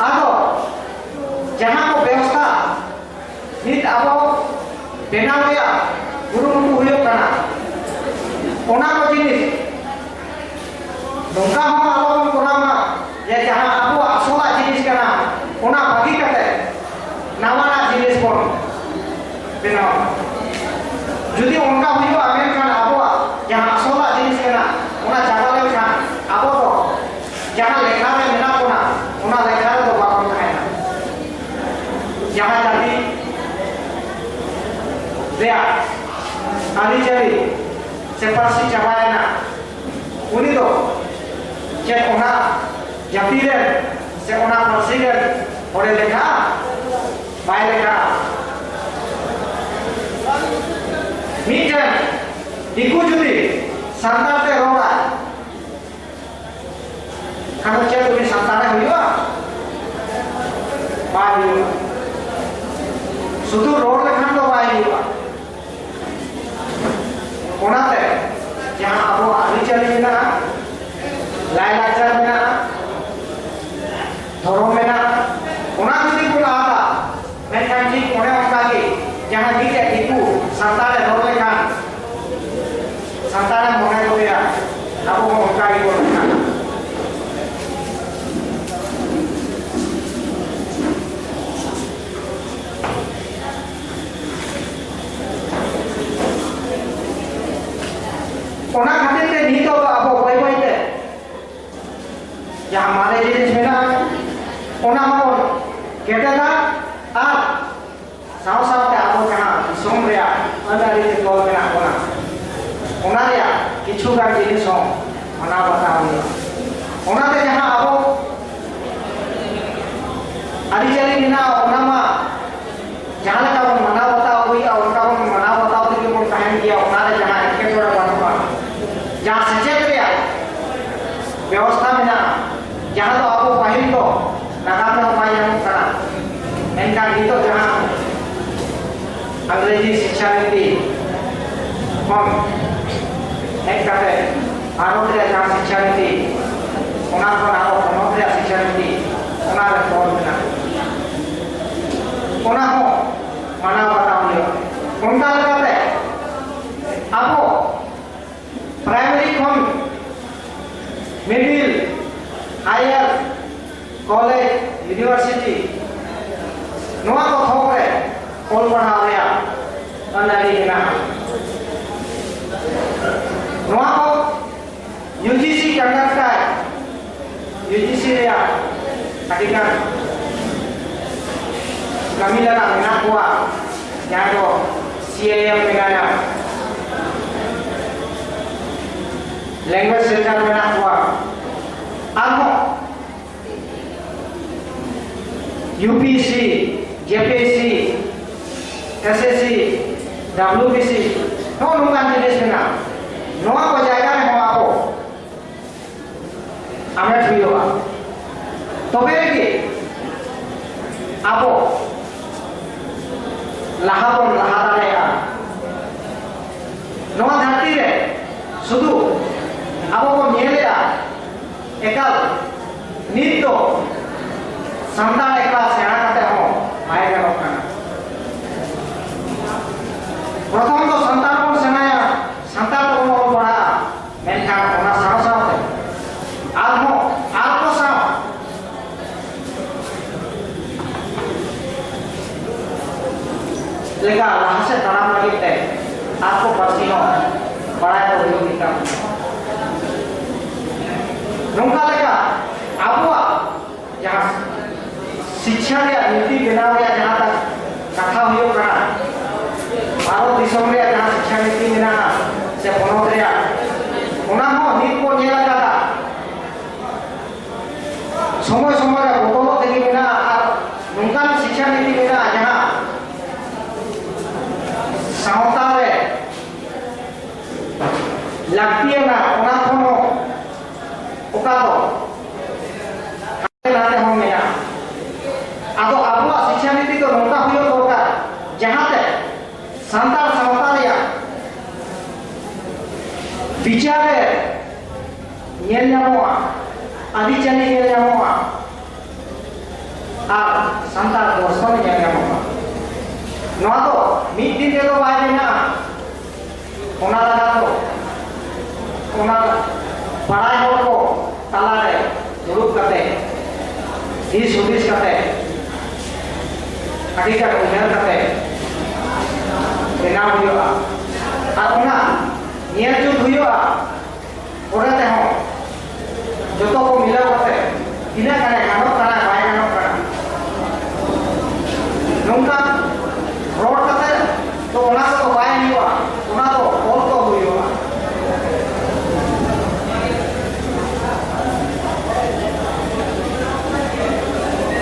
ᱟᱫᱚ ᱡᱟᱦᱟᱸ ᱠᱚ ᱵᱮᱵᱚᱥᱛᱷᱟ ᱱᱤᱛ ᱟᱵᱚ ᱵᱮᱱᱟᱣ ᱨᱮᱭᱟᱜ ᱠᱩᱨᱩᱢᱩᱴᱩ ᱦᱩᱭᱩᱜ ᱠᱟᱱᱟ, ᱚᱱᱟ ᱠᱚ ᱡᱤᱱᱤᱥ ᱱᱚᱝᱠᱟ ᱦᱚᱸ ᱟᱞᱚᱵᱚᱱ ᱠᱚᱨᱟᱣ ᱢᱟ ᱡᱮ ᱡᱟᱦᱟᱸ ᱟᱵᱚᱣᱟᱜ ᱟᱥᱚᱞᱟᱜ ᱡᱤᱱᱤᱥ ᱠᱟᱱᱟ, ᱚᱱᱟ ᱵᱟᱹᱜᱤ ᱠᱟᱛᱮ ᱱᱟᱣᱟᱱᱟᱜ ᱡᱤᱱᱤᱥ ᱵᱚᱱ ᱵᱮᱱᱟᱣᱟ᱾ ᱡᱩᱫᱤ ᱚᱱᱠᱟ ᱦᱩᱭᱩᱜᱼᱟ, ᱢᱮᱱᱠᱷᱟᱱ ᱟᱵᱚᱣᱟᱜ ᱡᱟᱦᱟᱸ ᱟᱥᱚᱞᱟᱜ ᱡᱤᱱᱤᱥ ᱠᱟᱱᱟ, ᱚᱱᱟ ᱪᱟᱵᱟ ᱞᱮᱱᱠᱷᱟᱱ ᱟᱵᱚ ᱫᱚ ᱡᱟᱦᱟᱸ ᱞᱮᱠᱷᱟ ᱨᱮ ᱢᱮᱱᱟᱜ ᱵᱚᱱᱟ, ᱚᱱᱟ ᱞᱮᱠᱷᱟ ᱨᱮᱫᱚ ᱵᱟᱵᱚᱱ ᱛᱟᱦᱮᱱᱟ᱾ ᱡᱟᱦᱟᱸ ᱡᱟᱹᱛᱤ ᱨᱮᱭᱟᱜ ᱟᱹᱨᱤᱪᱟᱹᱞᱤ ᱥᱮ ᱯᱟᱹᱨᱥᱤ ᱪᱟᱵᱟᱭᱮᱱᱟ, ᱩᱱᱤ ᱫᱚ ᱪᱮᱫ ᱚᱱᱟ ᱡᱟᱹᱛᱤ ᱨᱮᱱ ᱥᱮ ᱚᱱᱟ ᱯᱟᱹᱨᱥᱤ ᱨᱮᱱ ᱦᱚᱲᱮ ᱞᱮᱠᱷᱟᱜᱼᱟ? ᱵᱟᱭ ᱞᱮᱠᱷᱟᱜᱼᱟ᱾ ᱢᱤᱫᱴᱮᱱ ᱫᱤᱠᱩ ᱡᱩᱫᱤ ᱥᱟᱱᱛᱟᱲ ᱛᱮ ᱨᱚᱲᱟᱭ, ᱠᱷᱟᱱ ᱫᱚ ᱪᱮᱫ ᱩᱱᱤ ᱥᱟᱱᱛᱟᱲᱮ ᱦᱩᱭᱩᱜᱼᱟ? ᱵᱟᱭ ᱦᱩᱭᱩᱜᱼᱟ᱾ ᱥᱩᱫᱷᱩ ᱨᱚᱲ ᱞᱮᱠᱷᱟᱱ ᱫᱚ ᱵᱟᱭ ᱦᱩᱭᱩᱜᱼᱟ᱾ ᱚᱱᱟᱛᱮ ᱡᱟᱦᱟᱸ ᱟᱵᱚᱣᱟᱜ ᱟᱹᱨᱤᱪᱟᱹᱞᱤ ᱢᱮᱱᱟᱜᱼᱟ, ᱞᱟᱭᱼᱞᱟᱠᱪᱟᱨ ᱢᱮᱱᱟᱜᱼᱟ, ᱫᱷᱚᱨᱚᱢ ᱢᱮᱱᱟᱜᱼᱟ, ᱚᱱᱟ ᱡᱩᱫᱤ ᱵᱚᱱ ᱟᱫᱟ, ᱢᱮᱱᱠᱷᱟᱱ ᱴᱷᱤᱠ ᱚᱱᱮ ᱚᱱᱠᱟ ᱜᱮ ᱡᱟᱦᱟᱸ ᱢᱤᱫᱴᱮᱡ ᱫᱤᱠᱩ ᱥᱟᱱᱛᱟᱲᱮ ᱨᱚᱲ ᱞᱮᱠᱷᱟᱱ ᱥᱟᱱᱛᱟᱲᱮ ᱢᱚᱱᱮ ᱠᱚᱜᱮᱭᱟ, ᱟᱵᱚ ᱦᱚᱸ ᱚᱱᱠᱟ ᱜᱮᱵᱚᱱ ᱢᱮᱱᱟ᱾ ᱚᱱᱟ ᱠᱷᱟᱹᱛᱤᱨ ᱛᱮ ᱱᱤᱛᱚᱜ ᱫᱚ ᱟᱵᱚ ᱵᱟᱹᱭ ᱵᱟᱹᱭ ᱛᱮ ᱡᱟᱦᱟᱸ ᱢᱟᱨᱮ ᱡᱤᱱᱤᱥ ᱢᱮᱱᱟᱜᱼᱟ, ᱚᱱᱟ ᱦᱚᱸᱵᱚᱱ ᱠᱮᱴᱮᱡᱟ ᱟᱨ ᱥᱟᱶ ᱥᱟᱶᱛᱮ ᱟᱵᱚ ᱡᱟᱦᱟᱸ ᱫᱤᱥᱚᱢ ᱨᱮᱭᱟᱜ ᱟᱹᱱ ᱟᱹᱨᱤ ᱛᱮ ᱛᱚᱞ ᱢᱮᱱᱟᱜ ᱵᱚᱱᱟ, ᱚᱱᱟ ᱨᱮᱭᱟᱜ ᱠᱤᱪᱷᱩ ᱜᱟᱱ ᱡᱤᱱᱤᱥ ᱦᱚᱸ ᱢᱟᱱᱟᱣ ᱵᱟᱛᱟᱣ ᱦᱩᱭᱩᱜᱼᱟ᱾ ᱚᱱᱟᱛᱮ ᱡᱟᱦᱟᱸ ᱟᱵᱚ ᱵᱮᱵᱚᱥᱛᱷᱟ ᱢᱮᱱᱟᱜᱼᱟ, ᱡᱟᱦᱟᱸ ᱫᱚ ᱟᱵᱚ ᱯᱟᱹᱦᱤᱞ ᱫᱚ ᱱᱟᱜᱟᱢ ᱨᱮᱦᱚᱸ ᱵᱟᱭ ᱧᱟᱢᱚᱜ ᱠᱟᱱᱟ᱾ ᱢᱮᱱᱠᱷᱟᱱ ᱱᱤᱛᱚᱜ ᱡᱟᱦᱟᱸ ᱤᱝᱨᱮᱡᱤ ᱥᱤᱠᱷᱟ ᱱᱤᱛᱤ ᱠᱷᱚᱱ ᱦᱮᱡ ᱠᱟᱛᱮ ᱵᱷᱟᱨᱚᱛ ᱨᱮᱭᱟᱜ ᱡᱟᱦᱟᱸ ᱥᱤᱠᱷᱟ ᱱᱤᱛᱤ, ᱚᱱᱟ ᱠᱷᱚᱱ ᱟᱵᱚ ᱯᱚᱱᱚᱛ ᱨᱮᱭᱟᱜ ᱥᱤᱠᱷᱟ ᱱᱤᱛᱤ, ᱚᱱᱟ ᱨᱮ ᱛᱚᱞ ᱢᱮᱱᱟᱜᱼᱟ, ᱚᱱᱟ ᱦᱚᱸ ᱢᱟᱱᱟᱣ ᱵᱟᱛᱟᱣ ᱦᱩᱭᱩᱜᱼᱟ᱾ ᱚᱱᱠᱟ ᱞᱮᱠᱟᱛᱮ ᱟᱵᱚ ᱯᱨᱟᱭᱢᱟᱨᱤ ᱠᱷᱚᱱ ᱢᱤᱰᱤᱞ, ᱦᱟᱭᱟᱨ, ᱠᱚᱞᱮᱡᱽ, ᱤᱭᱩᱱᱤᱵᱷᱟᱨᱥᱤᱴᱤ, ᱱᱚᱣᱟ ᱠᱚ ᱛᱷᱚᱠ ᱨᱮ ᱚᱞ ᱯᱟᱲᱦᱟᱣ ᱨᱮᱭᱟᱜ ᱟᱹᱱ ᱟᱹᱨᱤ ᱢᱮᱱᱟᱜᱼᱟ᱾ ᱱᱚᱣᱟ ᱠᱚ ᱭᱩ ᱡᱤ ᱥᱤ ᱠᱚᱱᱰᱟᱠᱴᱟᱨ, ᱭᱩ ᱡᱤ ᱥᱤ ᱨᱮᱭᱟᱜ ᱟᱹᱰᱤᱜᱟᱱ ᱠᱟᱹᱢᱤ ᱞᱟᱜᱟᱜ ᱢᱮᱱᱟᱜ ᱠᱚᱣᱟ, ᱡᱟᱦᱟᱸ ᱫᱚ ᱥᱤ ᱟᱭ ᱮᱢ ᱢᱮᱱᱟᱭᱟ, ᱞᱮᱝᱜᱩᱭᱮᱡᱽ ᱥᱮᱱᱴᱟᱨ ᱢᱮᱱᱟᱜ ᱠᱚᱣᱟ, ᱟᱨᱦᱚᱸ ᱭᱩ ᱯᱤ ᱮᱥ ᱥᱤ, ᱡᱮ P S C, S S C, W B C, ᱱᱚᱜᱼᱚ ᱱᱚᱝᱠᱟᱱ ᱡᱤᱱᱤᱥ ᱢᱮᱱᱟᱜᱼᱟ᱾ ᱱᱚᱣᱟ ᱠᱚ ᱡᱟᱭᱜᱟ ᱨᱮᱦᱚᱸ ᱟᱵᱚ ᱟᱢᱮᱴ ᱦᱩᱭᱩᱜᱼᱟ, ᱛᱚᱵᱮ ᱨᱮᱜᱮ ᱟᱵᱚ ᱞᱟᱦᱟ ᱵᱚᱱ ᱞᱟᱦᱟ ᱫᱟᱲᱮᱭᱟᱜᱼᱟ᱾ ᱱᱚᱣᱟ ᱫᱷᱟᱹᱨᱛᱤ ᱨᱮ ᱥᱩᱫᱷᱩ ᱟᱵᱚ ᱵᱚᱱ ᱧᱮᱞᱮᱜᱼᱟ, ᱮᱠᱟᱞ ᱱᱤᱛ ᱫᱚ ᱥᱟᱱᱛᱟᱲ ᱮᱠᱞᱟ ᱥᱮᱬᱟ ᱠᱟᱛᱮ ᱦᱚᱸ ᱵᱟᱭ ᱜᱟᱱᱚᱜ ᱠᱟᱱᱟ᱾ ᱯᱨᱚᱛᱷᱚᱢ ᱫᱚ ᱥᱟᱱᱛᱟᱲ ᱵᱚᱱ ᱥᱮᱬᱟᱭᱟ, ᱥᱟᱱᱛᱟᱲ ᱛᱮᱵᱚᱱ ᱚᱞ ᱯᱟᱲᱦᱟᱜᱼᱟ, ᱢᱮᱱᱠᱷᱟᱱ ᱚᱱᱟ ᱥᱟᱶ ᱥᱟᱶᱛᱮ ᱟᱨᱦᱚᱸ ᱟᱨ ᱠᱚ ᱥᱟᱶ ᱞᱮᱠᱟ ᱞᱟᱦᱟ ᱥᱮᱫ ᱛᱟᱲᱟᱢ ᱞᱟᱹᱜᱤᱫ ᱛᱮ ᱟᱨ ᱠᱚ ᱯᱟᱹᱨᱥᱤ ᱦᱚᱸ ᱵᱟᱲᱟᱭ ᱫᱚ ᱦᱩᱭᱩᱜ ᱜᱮ ᱛᱟᱵᱚᱱᱟ᱾ ᱱᱚᱝᱠᱟ ᱞᱮᱠᱟ ᱟᱵᱚᱣᱟᱜ ᱡᱟᱦᱟᱸ ᱥᱤᱠᱷᱟ ᱨᱮᱭᱟᱜ ᱱᱤᱛᱤ ᱵᱮᱱᱟᱣ ᱨᱮᱭᱟᱜ ᱡᱟᱦᱟᱸ ᱛᱟ-, ᱠᱟᱛᱷᱟ ᱦᱩᱭᱩᱜ ᱠᱟᱱᱟ, ᱵᱷᱟᱨᱚᱛ ᱫᱤᱥᱚᱢ ᱨᱮᱭᱟᱜ ᱡᱟᱦᱟᱸ ᱥᱤᱠᱷᱟ ᱱᱤᱛᱤ ᱢᱮᱱᱟᱜᱼᱟ ᱥᱮ ᱯᱚᱱᱚᱛ ᱨᱮᱭᱟᱜ, ᱚᱱᱟ ᱦᱚᱸ ᱱᱤᱛ ᱵᱚᱱ ᱧᱮᱞ ᱟᱠᱟᱫᱟ, ᱥᱚᱢᱚᱭ ᱥᱚᱢᱚᱭ ᱨᱮ ᱵᱚᱫᱚᱞᱚᱜ ᱛᱮᱜᱮ ᱢᱮᱱᱟᱜᱼᱟ᱾ ᱟᱨ ᱱᱚᱝᱠᱟᱱ ᱥᱤᱠᱷᱟ ᱱᱤᱛᱤ ᱢᱮᱱᱟᱜᱼᱟ, ᱡᱟᱦᱟᱸ ᱥᱟᱶᱛᱟ ᱨᱮ ᱞᱟᱹᱠᱛᱤᱭᱟᱱᱟ, ᱚᱱᱟ ᱠᱷᱚᱱ ᱦᱚᱸ ᱚᱠᱟ ᱧᱮᱞ ᱧᱟᱢᱚᱜᱼᱟ, ᱟᱹᱨᱤᱪᱟᱹᱞᱤ ᱧᱮᱞ ᱧᱟᱢᱚᱜᱼᱟ, ᱟᱨ ᱥᱟᱱᱛᱟᱲ ᱫᱚᱨᱥᱚᱱ ᱧᱮᱞ ᱧᱟᱢᱚᱜᱼᱟ᱾ ᱱᱚᱣᱟ ᱫᱚ ᱢᱤᱫ ᱫᱤᱱ ᱛᱮᱫᱚ ᱵᱟᱭ ᱵᱮᱱᱟᱜᱼᱟ᱾ ᱚᱱᱟ ᱞᱟᱜᱟᱫ ᱫᱚ ᱚᱱᱟ ᱵᱟᱲᱟᱭ ᱦᱚᱲ ᱠᱚ ᱛᱟᱞᱟᱨᱮ ᱫᱩᱲᱩᱵ ᱠᱟᱛᱮ, ᱫᱤᱥ ᱦᱩᱫᱤᱥ ᱠᱟᱛᱮ, ᱟᱹᱰᱤ ᱜᱟᱱ ᱩᱭᱦᱟᱹᱨ ᱠᱟᱛᱮ ᱵᱮᱱᱟᱣ ᱦᱩᱭᱩᱜᱼᱟ᱾ ᱟᱨ ᱚᱱᱟ ᱧᱮᱞ ᱡᱩᱛ ᱦᱩᱭᱩᱜᱼᱟ᱾ ᱯᱚᱨᱮ ᱛᱮᱦᱚᱸ ᱡᱚᱛᱚ ᱠᱚ ᱢᱤᱞᱟᱹᱣ ᱠᱟᱛᱮ ᱛᱤᱱᱟᱹᱜ ᱜᱟᱱᱮ ᱜᱟᱱᱚᱜ ᱠᱟᱱᱟ, ᱵᱟᱭ ᱜᱟᱱᱚᱜ ᱠᱟᱱᱟ, ᱱᱚᱝᱠᱟ ᱨᱚᱲ ᱠᱟᱛᱮ ᱫᱚ ᱚᱱᱟ ᱠᱚᱫᱚ ᱵᱟᱭ ᱦᱩᱭᱩᱜᱼᱟ, ᱚᱱᱟ ᱫᱚ ᱚᱞ ᱛᱚᱞ ᱦᱩᱭᱩᱜᱼᱟ᱾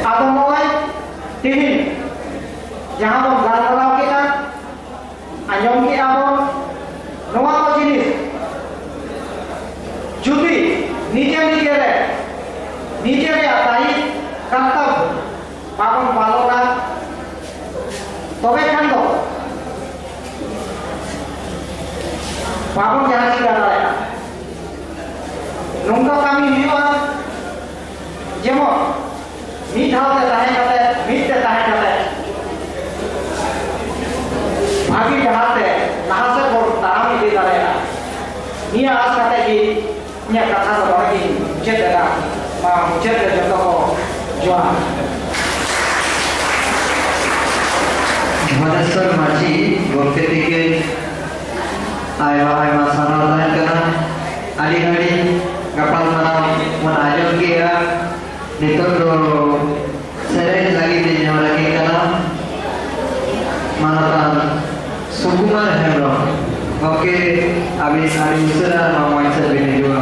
ᱟᱫᱚ ᱱᱚᱜᱼᱚᱭ ᱛᱮᱦᱮᱧ ᱡᱟᱦᱟᱸ ᱵᱚᱱ ᱜᱟᱞᱢᱟᱨᱟᱣ ᱠᱮᱫᱟ, ᱟᱸᱡᱚᱢ ᱠᱮᱫᱟ ᱵᱚᱱ, ᱱᱚᱣᱟ ᱠᱚ ᱡᱤᱱᱤᱥ ᱡᱩᱫᱤ ᱱᱤᱡᱮ ᱱᱤᱡᱮ ᱨᱮ ᱱᱤᱡᱮ ᱨᱮᱭᱟᱜ ᱫᱟᱭᱤᱛ ᱠᱟᱨᱛᱚᱵᱽ ᱵᱟᱵᱚᱱ ᱯᱟᱞᱚᱱᱟ, ᱛᱚᱵᱮ ᱠᱷᱟᱱ ᱫᱚ ᱵᱟᱵᱚᱱ ᱡᱟᱦᱟᱸ ᱪᱤᱠᱟᱹ ᱫᱟᱲᱮᱭᱟᱜᱼᱟ᱾ ᱱᱚᱝᱠᱟ ᱠᱟᱹᱢᱤ ᱦᱩᱭᱩᱜᱼᱟ, ᱡᱮᱢᱚᱱ ᱢᱤᱫ ᱫᱷᱟᱣ ᱛᱮ ᱛᱟᱦᱮᱸ ᱠᱟᱛᱮ, ᱢᱤᱫ ᱛᱮ ᱛᱟᱦᱮᱸ ᱠᱟᱛᱮ ᱵᱷᱟᱹᱜᱤ ᱰᱟᱦᱟᱨ ᱛᱮ ᱞᱟᱦᱟ ᱥᱮᱫ ᱵᱚᱱ ᱛᱟᱲᱟᱢ ᱤᱫᱤ ᱫᱟᱲᱮᱭᱟᱜᱼᱟ᱾ ᱱᱤᱭᱟᱹ ᱟᱥ ᱠᱟᱛᱮ ᱜᱮ ᱤᱧᱟᱹᱜ ᱠᱟᱛᱷᱟ ᱫᱚ ᱱᱚᱰᱮ ᱜᱤᱧ ᱢᱩᱪᱟᱹᱫ ᱮᱫᱟ᱾ ᱢᱟ ᱢᱩᱪᱟᱹᱫ ᱨᱮ ᱡᱚᱛᱚ ᱠᱚ ᱡᱚᱦᱟᱨ᱾ ᱵᱷᱚᱫᱮᱥᱣᱚᱨ ᱢᱟᱹᱡᱷᱤ ᱜᱚᱢᱠᱮ ᱛᱤᱠᱤᱱ ᱟᱭᱢᱟ ᱟᱭᱢᱟ ᱥᱟᱨᱦᱟᱣ ᱛᱟᱦᱮᱱ ᱠᱟᱱᱟ᱾ ᱟᱹᱰᱤ ᱜᱷᱟᱹᱲᱤᱡ ᱜᱟᱯᱟᱞ ᱢᱟᱨᱟᱣ ᱵᱚᱱ ᱟᱸᱡᱚᱢ ᱠᱮᱜᱼᱟ᱾ ᱱᱤᱛᱚᱜ ᱫᱚ ᱥᱮᱨᱮᱧ ᱞᱟᱹᱜᱤᱫ ᱤᱧ ᱱᱮᱦᱚᱨ ᱟᱹᱠᱤᱱ ᱠᱟᱱᱟ ᱢᱟᱱᱚᱛᱟᱱ ᱥᱩᱠᱩᱢᱟᱨ ᱦᱮᱢᱵᱨᱚᱢ᱾ ᱜᱚᱢᱠᱮ, ᱟᱹᱵᱤᱱ ᱟᱹᱰᱤ ᱩᱥᱟᱹᱨᱟ ᱱᱚᱣᱟ ᱢᱚᱧᱪᱚ ᱨᱮᱵᱤᱱ ᱦᱤᱡᱩᱜᱼᱟ᱾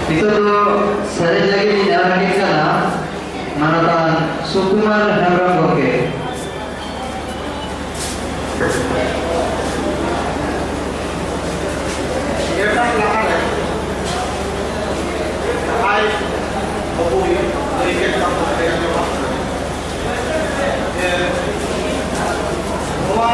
ᱱᱤᱛᱚᱜ ᱫᱚ ᱥᱮᱨᱮᱧ ᱞᱟᱹᱜᱤᱫ ᱤᱧ ᱱᱮᱦᱚᱨ ᱟᱹᱠᱤᱱ ᱠᱟᱱᱟ ᱢᱟᱱᱚᱛᱟᱱ ᱥᱩᱠᱩᱢᱟᱨ ᱦᱮᱢᱵᱨᱚᱢ ᱜᱚᱢᱠᱮ᱾ ᱱᱚᱣᱟ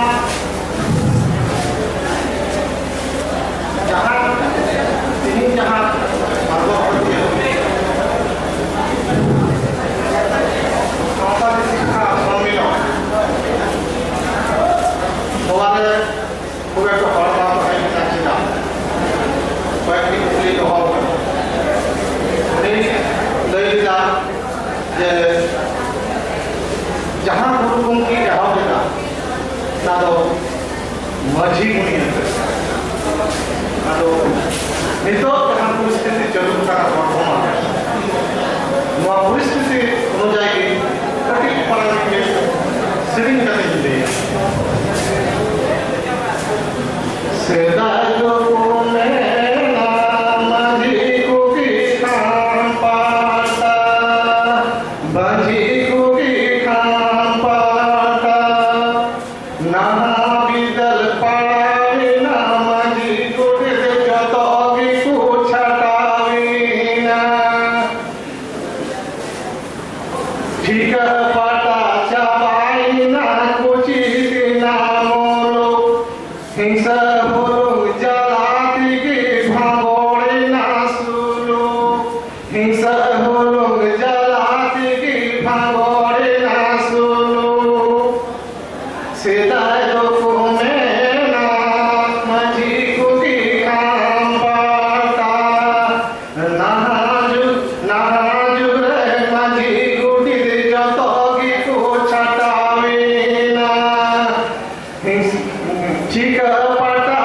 ᱦᱚᱲ ᱵᱟᱠᱚ ᱦᱮᱡ ᱞᱮᱱᱟ ᱪᱮᱫᱟᱜ? ᱠᱚᱭᱮᱠᱴᱤ ᱠᱩᱠᱞᱤ ᱫᱚᱦᱚ ᱟᱠᱟᱱᱟ᱾ ᱩᱱᱤ ᱞᱟᱹᱭ ᱞᱮᱫᱟ ᱡᱮ ᱡᱟᱦᱟᱸ ᱜᱩᱨᱩ ᱜᱚᱢᱠᱮ ᱮᱦᱚᱵ ᱞᱮᱫᱟ, ᱚᱱᱟ ᱫᱚ ᱢᱟᱹᱡᱷᱤ ᱜᱩᱱᱤᱭᱟᱹ ᱛᱮ᱾ ᱟᱫᱚ ᱱᱤᱛᱚᱜ ᱡᱟᱦᱟᱸ ᱯᱚᱨᱤᱥᱛᱷᱤᱛᱤ ᱪᱟᱹᱞᱩᱜ ᱠᱟᱱᱟ ᱵᱚᱨᱛᱚᱢᱟᱱ ᱨᱮ, ᱱᱚᱣᱟ ᱯᱚᱨᱤᱥᱛᱷᱤᱛᱤ ᱚᱱᱩᱡᱟᱭᱤ ᱜᱮ ᱠᱟᱹᱴᱤᱡ ᱯᱟᱨᱟ ᱜᱮ ᱥᱮᱨᱮᱧ ᱠᱟᱛᱮ ᱤᱧ ᱞᱟᱹᱭᱟ᱾ ᱥᱮᱫᱟᱭ ᱫᱚᱠᱚ ᱢᱮᱱᱟ ᱢᱟᱹᱡᱷᱤ ᱠᱚᱜᱮ ᱠᱷᱟᱢ ᱯᱟᱴᱟ, ᱢᱟᱹᱡᱷᱤ ᱠᱚᱜᱮ ᱠᱷᱟᱢ ᱯᱟᱴᱟ᱾ ᱱᱟᱦᱟᱜ ᱵᱤᱫᱟᱹᱞ ᱯᱟᱲᱟᱣᱮᱱᱟ, ᱢᱟᱹᱡᱷᱤ ᱜᱚᱰᱮᱛ ᱡᱚᱛᱚ ᱜᱮᱠᱚ ᱪᱷᱟᱴᱟᱣᱮᱱᱟ᱾ ᱴᱷᱤᱠᱟᱹ ᱯᱟᱴᱟ ᱪᱟᱵᱟᱭᱮᱱᱟ, ᱠᱩᱪᱤᱛ ᱮᱱᱟ ᱢᱩᱞᱩᱠ᱾ ᱦᱤᱝᱥᱟᱹ ᱦᱩᱞᱩᱠ ᱡᱟᱞᱟ ᱛᱮᱜᱮ ᱵᱷᱟᱸᱜᱚᱲᱮᱱᱟ ᱥᱩᱞᱩᱠ᱾ ᱦᱤᱝᱥᱟᱹ ᱦᱩᱞᱩᱠ ᱡᱟᱞᱟ ᱛᱮᱜᱮ ᱵᱷᱟᱸᱜᱚᱲᱮᱱᱟ ᱥᱩᱞᱩᱠ᱾ ᱥᱮᱫᱟᱭ ᱫᱚᱠᱚ ᱢᱮᱱᱟ ᱢᱟᱹᱡᱷᱤ ᱠᱚᱜᱮ ᱠᱷᱟᱢ ᱯᱟᱴᱟ᱾ ᱱᱟᱦᱟᱜ ᱡᱩᱜᱽ, ᱱᱟᱦᱟᱜ ᱡᱩᱜᱽ ᱨᱮ ᱢᱟᱹᱡᱷᱤ ᱜᱚᱰᱮᱛ ᱡᱚᱛᱚ ᱜᱮᱠᱚ ᱪᱷᱟᱴᱟᱣᱮᱱᱟ᱾ ᱦᱤᱸᱥ-, ᱴᱷᱤᱠᱟᱹ ᱯᱟᱴᱟ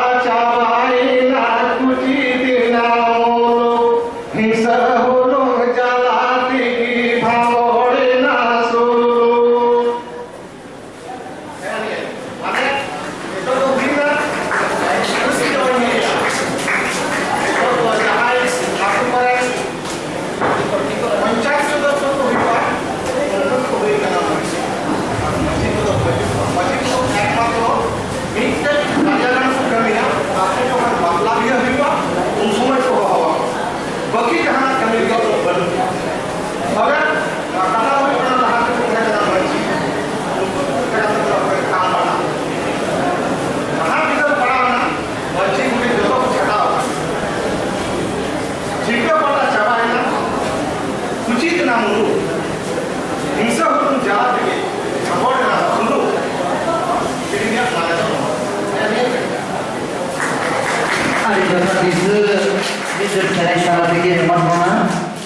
ᱥᱮᱨᱮᱧ ᱛᱟᱞᱟ ᱛᱮᱜᱮ ᱮᱢᱚᱜ ᱵᱚᱱᱟ᱾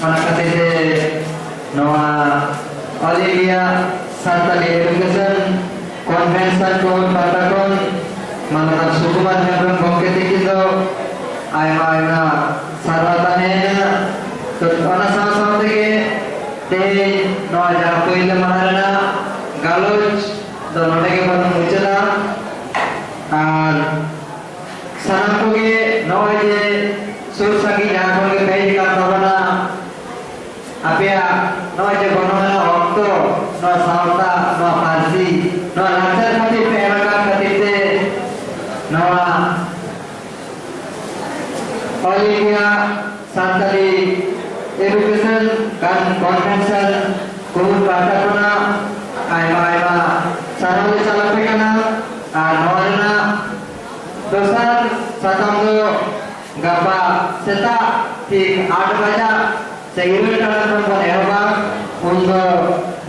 ᱚᱱᱟ ᱠᱷᱟᱹᱛᱤᱨ ᱛᱮ ᱱᱚᱣᱟ All India Santali Education Convention ᱠᱚ ᱯᱟᱦᱴᱟ ᱠᱷᱚᱱ ᱢᱟᱱᱚᱛᱟᱱ ᱥᱩᱠᱩᱢᱟᱨ ᱦᱮᱢᱵᱨᱚᱢ ᱜᱚᱢᱠᱮ ᱛᱤᱠᱤᱱ ᱫᱚ ᱟᱭᱢᱟ ᱟᱭᱢᱟ ᱥᱟᱨᱦᱟᱣ ᱛᱟᱦᱮᱸᱭᱮᱱᱟ᱾ ᱛᱚ, ᱚᱱᱟ ᱥᱟᱶ ᱥᱟᱶ ᱛᱮᱜᱮ ᱛᱮᱦᱮᱧ ᱱᱚᱣᱟ ᱡᱟᱦᱟᱸ ᱯᱳᱭᱞᱳ ᱢᱟᱦᱟ ᱨᱮᱱᱟᱜ ᱜᱟᱞᱚᱪ ᱫᱚ ᱱᱚᱰᱮ ᱜᱮᱵᱚᱱ ᱢᱩᱪᱟᱹᱫᱟ᱾ ᱟᱨ ᱥᱟᱱᱟᱢ ᱠᱚᱜᱮ ᱱᱚᱜᱼᱚᱭ ᱡᱮ ᱥᱩᱨ ᱥᱟᱺᱜᱤᱧ ᱡᱟᱦᱟᱸ ᱠᱷᱚᱱ ᱜᱮ ᱯᱮ ᱦᱮᱡ ᱟᱠᱟᱱ ᱛᱟᱵᱚᱱᱟ, ᱟᱯᱮᱭᱟᱜ ᱱᱚᱜᱼᱚᱭ ᱡᱮ ᱜᱚᱱᱚᱝ ᱟᱱᱟᱜ ᱚᱠᱛᱚ, ᱱᱚᱣᱟ ᱥᱟᱶᱛᱟ, ᱱᱚᱣᱟ ᱯᱟᱹᱨᱥᱤ, ᱱᱚᱣᱟ ᱞᱟᱠᱪᱟᱨ ᱠᱷᱟᱹᱛᱤᱨ ᱯᱮ ᱮᱢ ᱟᱠᱟᱫ ᱠᱷᱟᱹᱛᱤᱨ ᱛᱮ ᱱᱚᱣᱟ All India Santali Education Con-, Convention ᱠᱩᱢᱩᱴ ᱯᱟᱦᱴᱟ ᱠᱷᱚᱱᱟᱜ ᱟᱭᱢᱟ ᱟᱭᱢᱟ ᱥᱟᱨᱦᱟᱣ ᱞᱮ ᱪᱟᱞ ᱟᱯᱮ ᱠᱟᱱᱟ᱾ ᱟᱨ ᱱᱚᱣᱟ ᱨᱮᱱᱟᱜ ᱫᱚᱥᱟᱨ ᱥᱟᱛᱟᱢ ᱫᱚ ᱜᱟᱯᱟ ᱥᱮᱛᱟᱜ ᱴᱷᱤᱠ ᱟᱴ ᱵᱟᱡᱟᱜ ᱥᱮ ᱤᱨᱟᱹᱞ ᱴᱟᱲᱟᱝ ᱠᱷᱚᱱ ᱵᱚᱱ ᱮᱦᱚᱵᱟ᱾ ᱩᱱ ᱫᱚ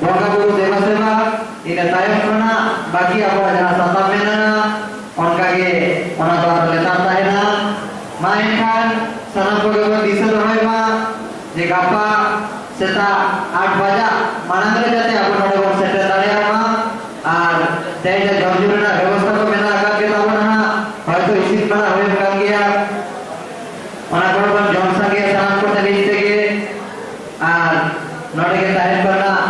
ᱵᱚᱸᱜᱟ ᱵᱩᱨᱩ ᱫᱮᱵᱟ ᱥᱮᱵᱟ, ᱤᱱᱟᱹ ᱛᱟᱭᱚᱢ ᱠᱷᱚᱱᱟᱜ ᱵᱟᱹᱠᱤ ᱟᱵᱚᱣᱟᱜ ᱡᱟᱦᱟᱸ ᱥᱟᱛᱟᱢ ᱢᱮᱱᱟᱜᱼᱟ, ᱚᱱᱠᱟᱜᱮ ᱚᱱᱟ ᱫᱚ ᱟᱨ ᱞᱮᱛᱟᱲ ᱛᱟᱦᱮᱱᱟ᱾ ᱢᱟ ᱮᱱᱠᱷᱟᱱ ᱥᱟᱱᱟᱢ ᱠᱚᱜᱮ ᱵᱚᱱ ᱫᱤᱥᱟᱹ ᱫᱚᱦᱚᱭ ᱢᱟ ᱡᱮ ᱜᱟᱯᱟ ᱥᱮᱛᱟᱜ ᱟᱴ ᱵᱟᱡᱟᱜ ᱢᱟᱲᱟᱝ ᱨᱮ ᱡᱟᱛᱮ ᱟᱵᱚ ᱱᱚᱰᱮ ᱵᱚᱱ ᱥᱮᱴᱮᱨ ᱫᱟᱲᱮᱭᱟᱜ ᱢᱟ᱾ ᱟᱨ ᱛᱮᱦᱮᱧ ᱡᱚᱢ ᱧᱩ ᱨᱮᱱᱟᱜ ᱵᱮᱵᱚᱥᱛᱷᱟ ᱠᱚ ᱢᱮᱱᱟᱜ ᱟᱠᱟᱫ ᱜᱮ ᱛᱟᱵᱚᱱᱟ ᱦᱟᱸᱜ, ᱦᱚᱭᱛᱳ ᱤᱥᱤᱱ ᱵᱟᱲᱟ ᱦᱩᱭ ᱟᱠᱟᱱ ᱜᱮᱭᱟ, ᱚᱱᱟ ᱠᱚᱨᱮ ᱵᱚᱱ ᱡᱚᱢ ᱥᱟᱸᱜᱮᱭᱟ ᱥᱟᱱᱟᱢ ᱠᱚ ᱛᱮ ᱢᱤᱫ ᱛᱮᱜᱮ᱾ ᱟᱨ ᱱᱚᱰᱮ ᱜᱮ ᱛᱟᱦᱮᱱ ᱠᱚᱨᱮᱱᱟᱜ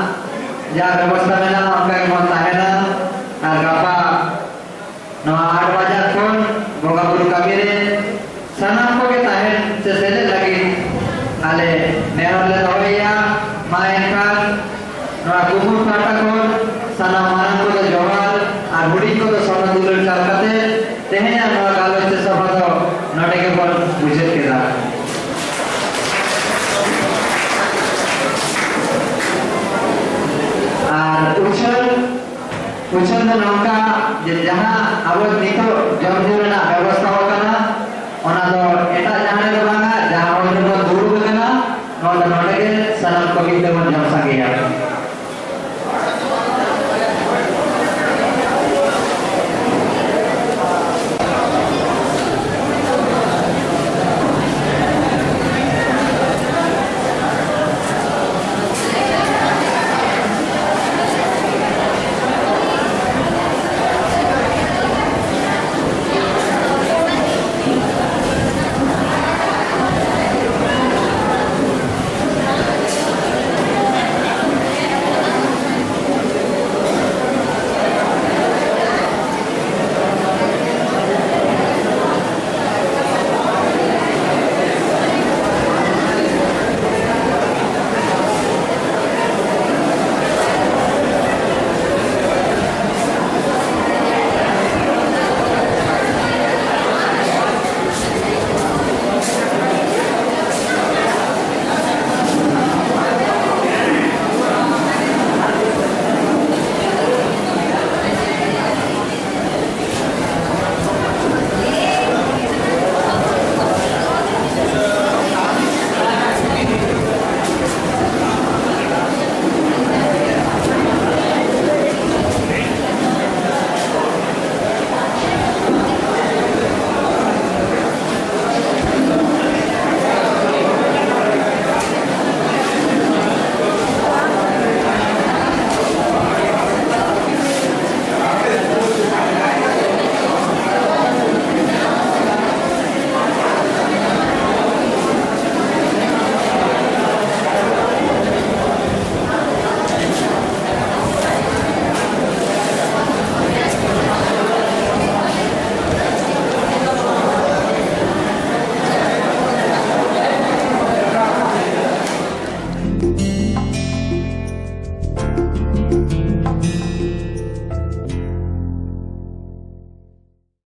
ᱡᱟ ᱵᱮᱵᱚᱥᱛᱷᱟ ᱢᱮᱱᱟᱜᱼᱟ ᱚᱱᱠᱟ ᱜᱮᱵᱚᱱ ᱛᱟᱦᱮᱱᱟ᱾ ᱟᱨ ᱜᱟᱯᱟ ᱱᱚᱣᱟ ᱟᱴ ᱵᱟᱡᱟᱜ ᱠᱷᱚᱱ ᱵᱚᱸᱜᱟ ᱵᱩᱨᱩ ᱠᱟᱹᱢᱤ ᱨᱮ ᱥᱟᱱᱟᱢ ᱠᱚᱜᱮ ᱛᱟᱦᱮᱱ ᱥᱮ ᱥᱮᱞᱮᱫ ᱞᱟᱹᱜᱤᱫ ᱟᱞᱮ ᱱᱮᱦᱚᱨ ᱞᱮ ᱫᱚᱦᱚᱭᱮᱭᱟ᱾ ᱢᱟ ᱮᱱᱠᱷᱟᱱ ᱱᱚᱣᱟ ᱠᱩᱢᱩᱴ ᱯᱟᱦᱴᱟ ᱠᱷᱚᱱ ᱥᱟᱱᱟᱢ ᱢᱟᱨᱟᱝ ᱠᱚᱫᱚ ᱡᱚᱦᱟᱨ ᱟᱨ ᱦᱩᱰᱤᱧ ᱠᱚᱫᱚ ᱥᱚᱱᱟ ᱫᱩᱞᱟᱹᱲ ᱪᱟᱞ ᱠᱟᱛᱮ ᱛᱮᱦᱮᱧᱟᱜ ᱱᱚᱣᱟ ᱜᱟᱞᱚᱪ ᱥᱮ ᱥᱚᱵᱷᱟ ᱫᱚ ᱱᱚᱰᱮ ᱜᱮᱵᱚᱱ ᱢᱩᱪᱟᱹᱫ ᱠᱮᱫᱟ᱾ ᱟᱨ ᱩᱪᱷᱟᱹᱱ, ᱩᱪᱷᱟᱹᱱ ᱫᱚ ᱱᱚᱝᱠᱟ ᱡᱮ ᱡᱟᱦᱟᱸ ᱟᱵᱚ ᱱᱤᱛᱚᱜ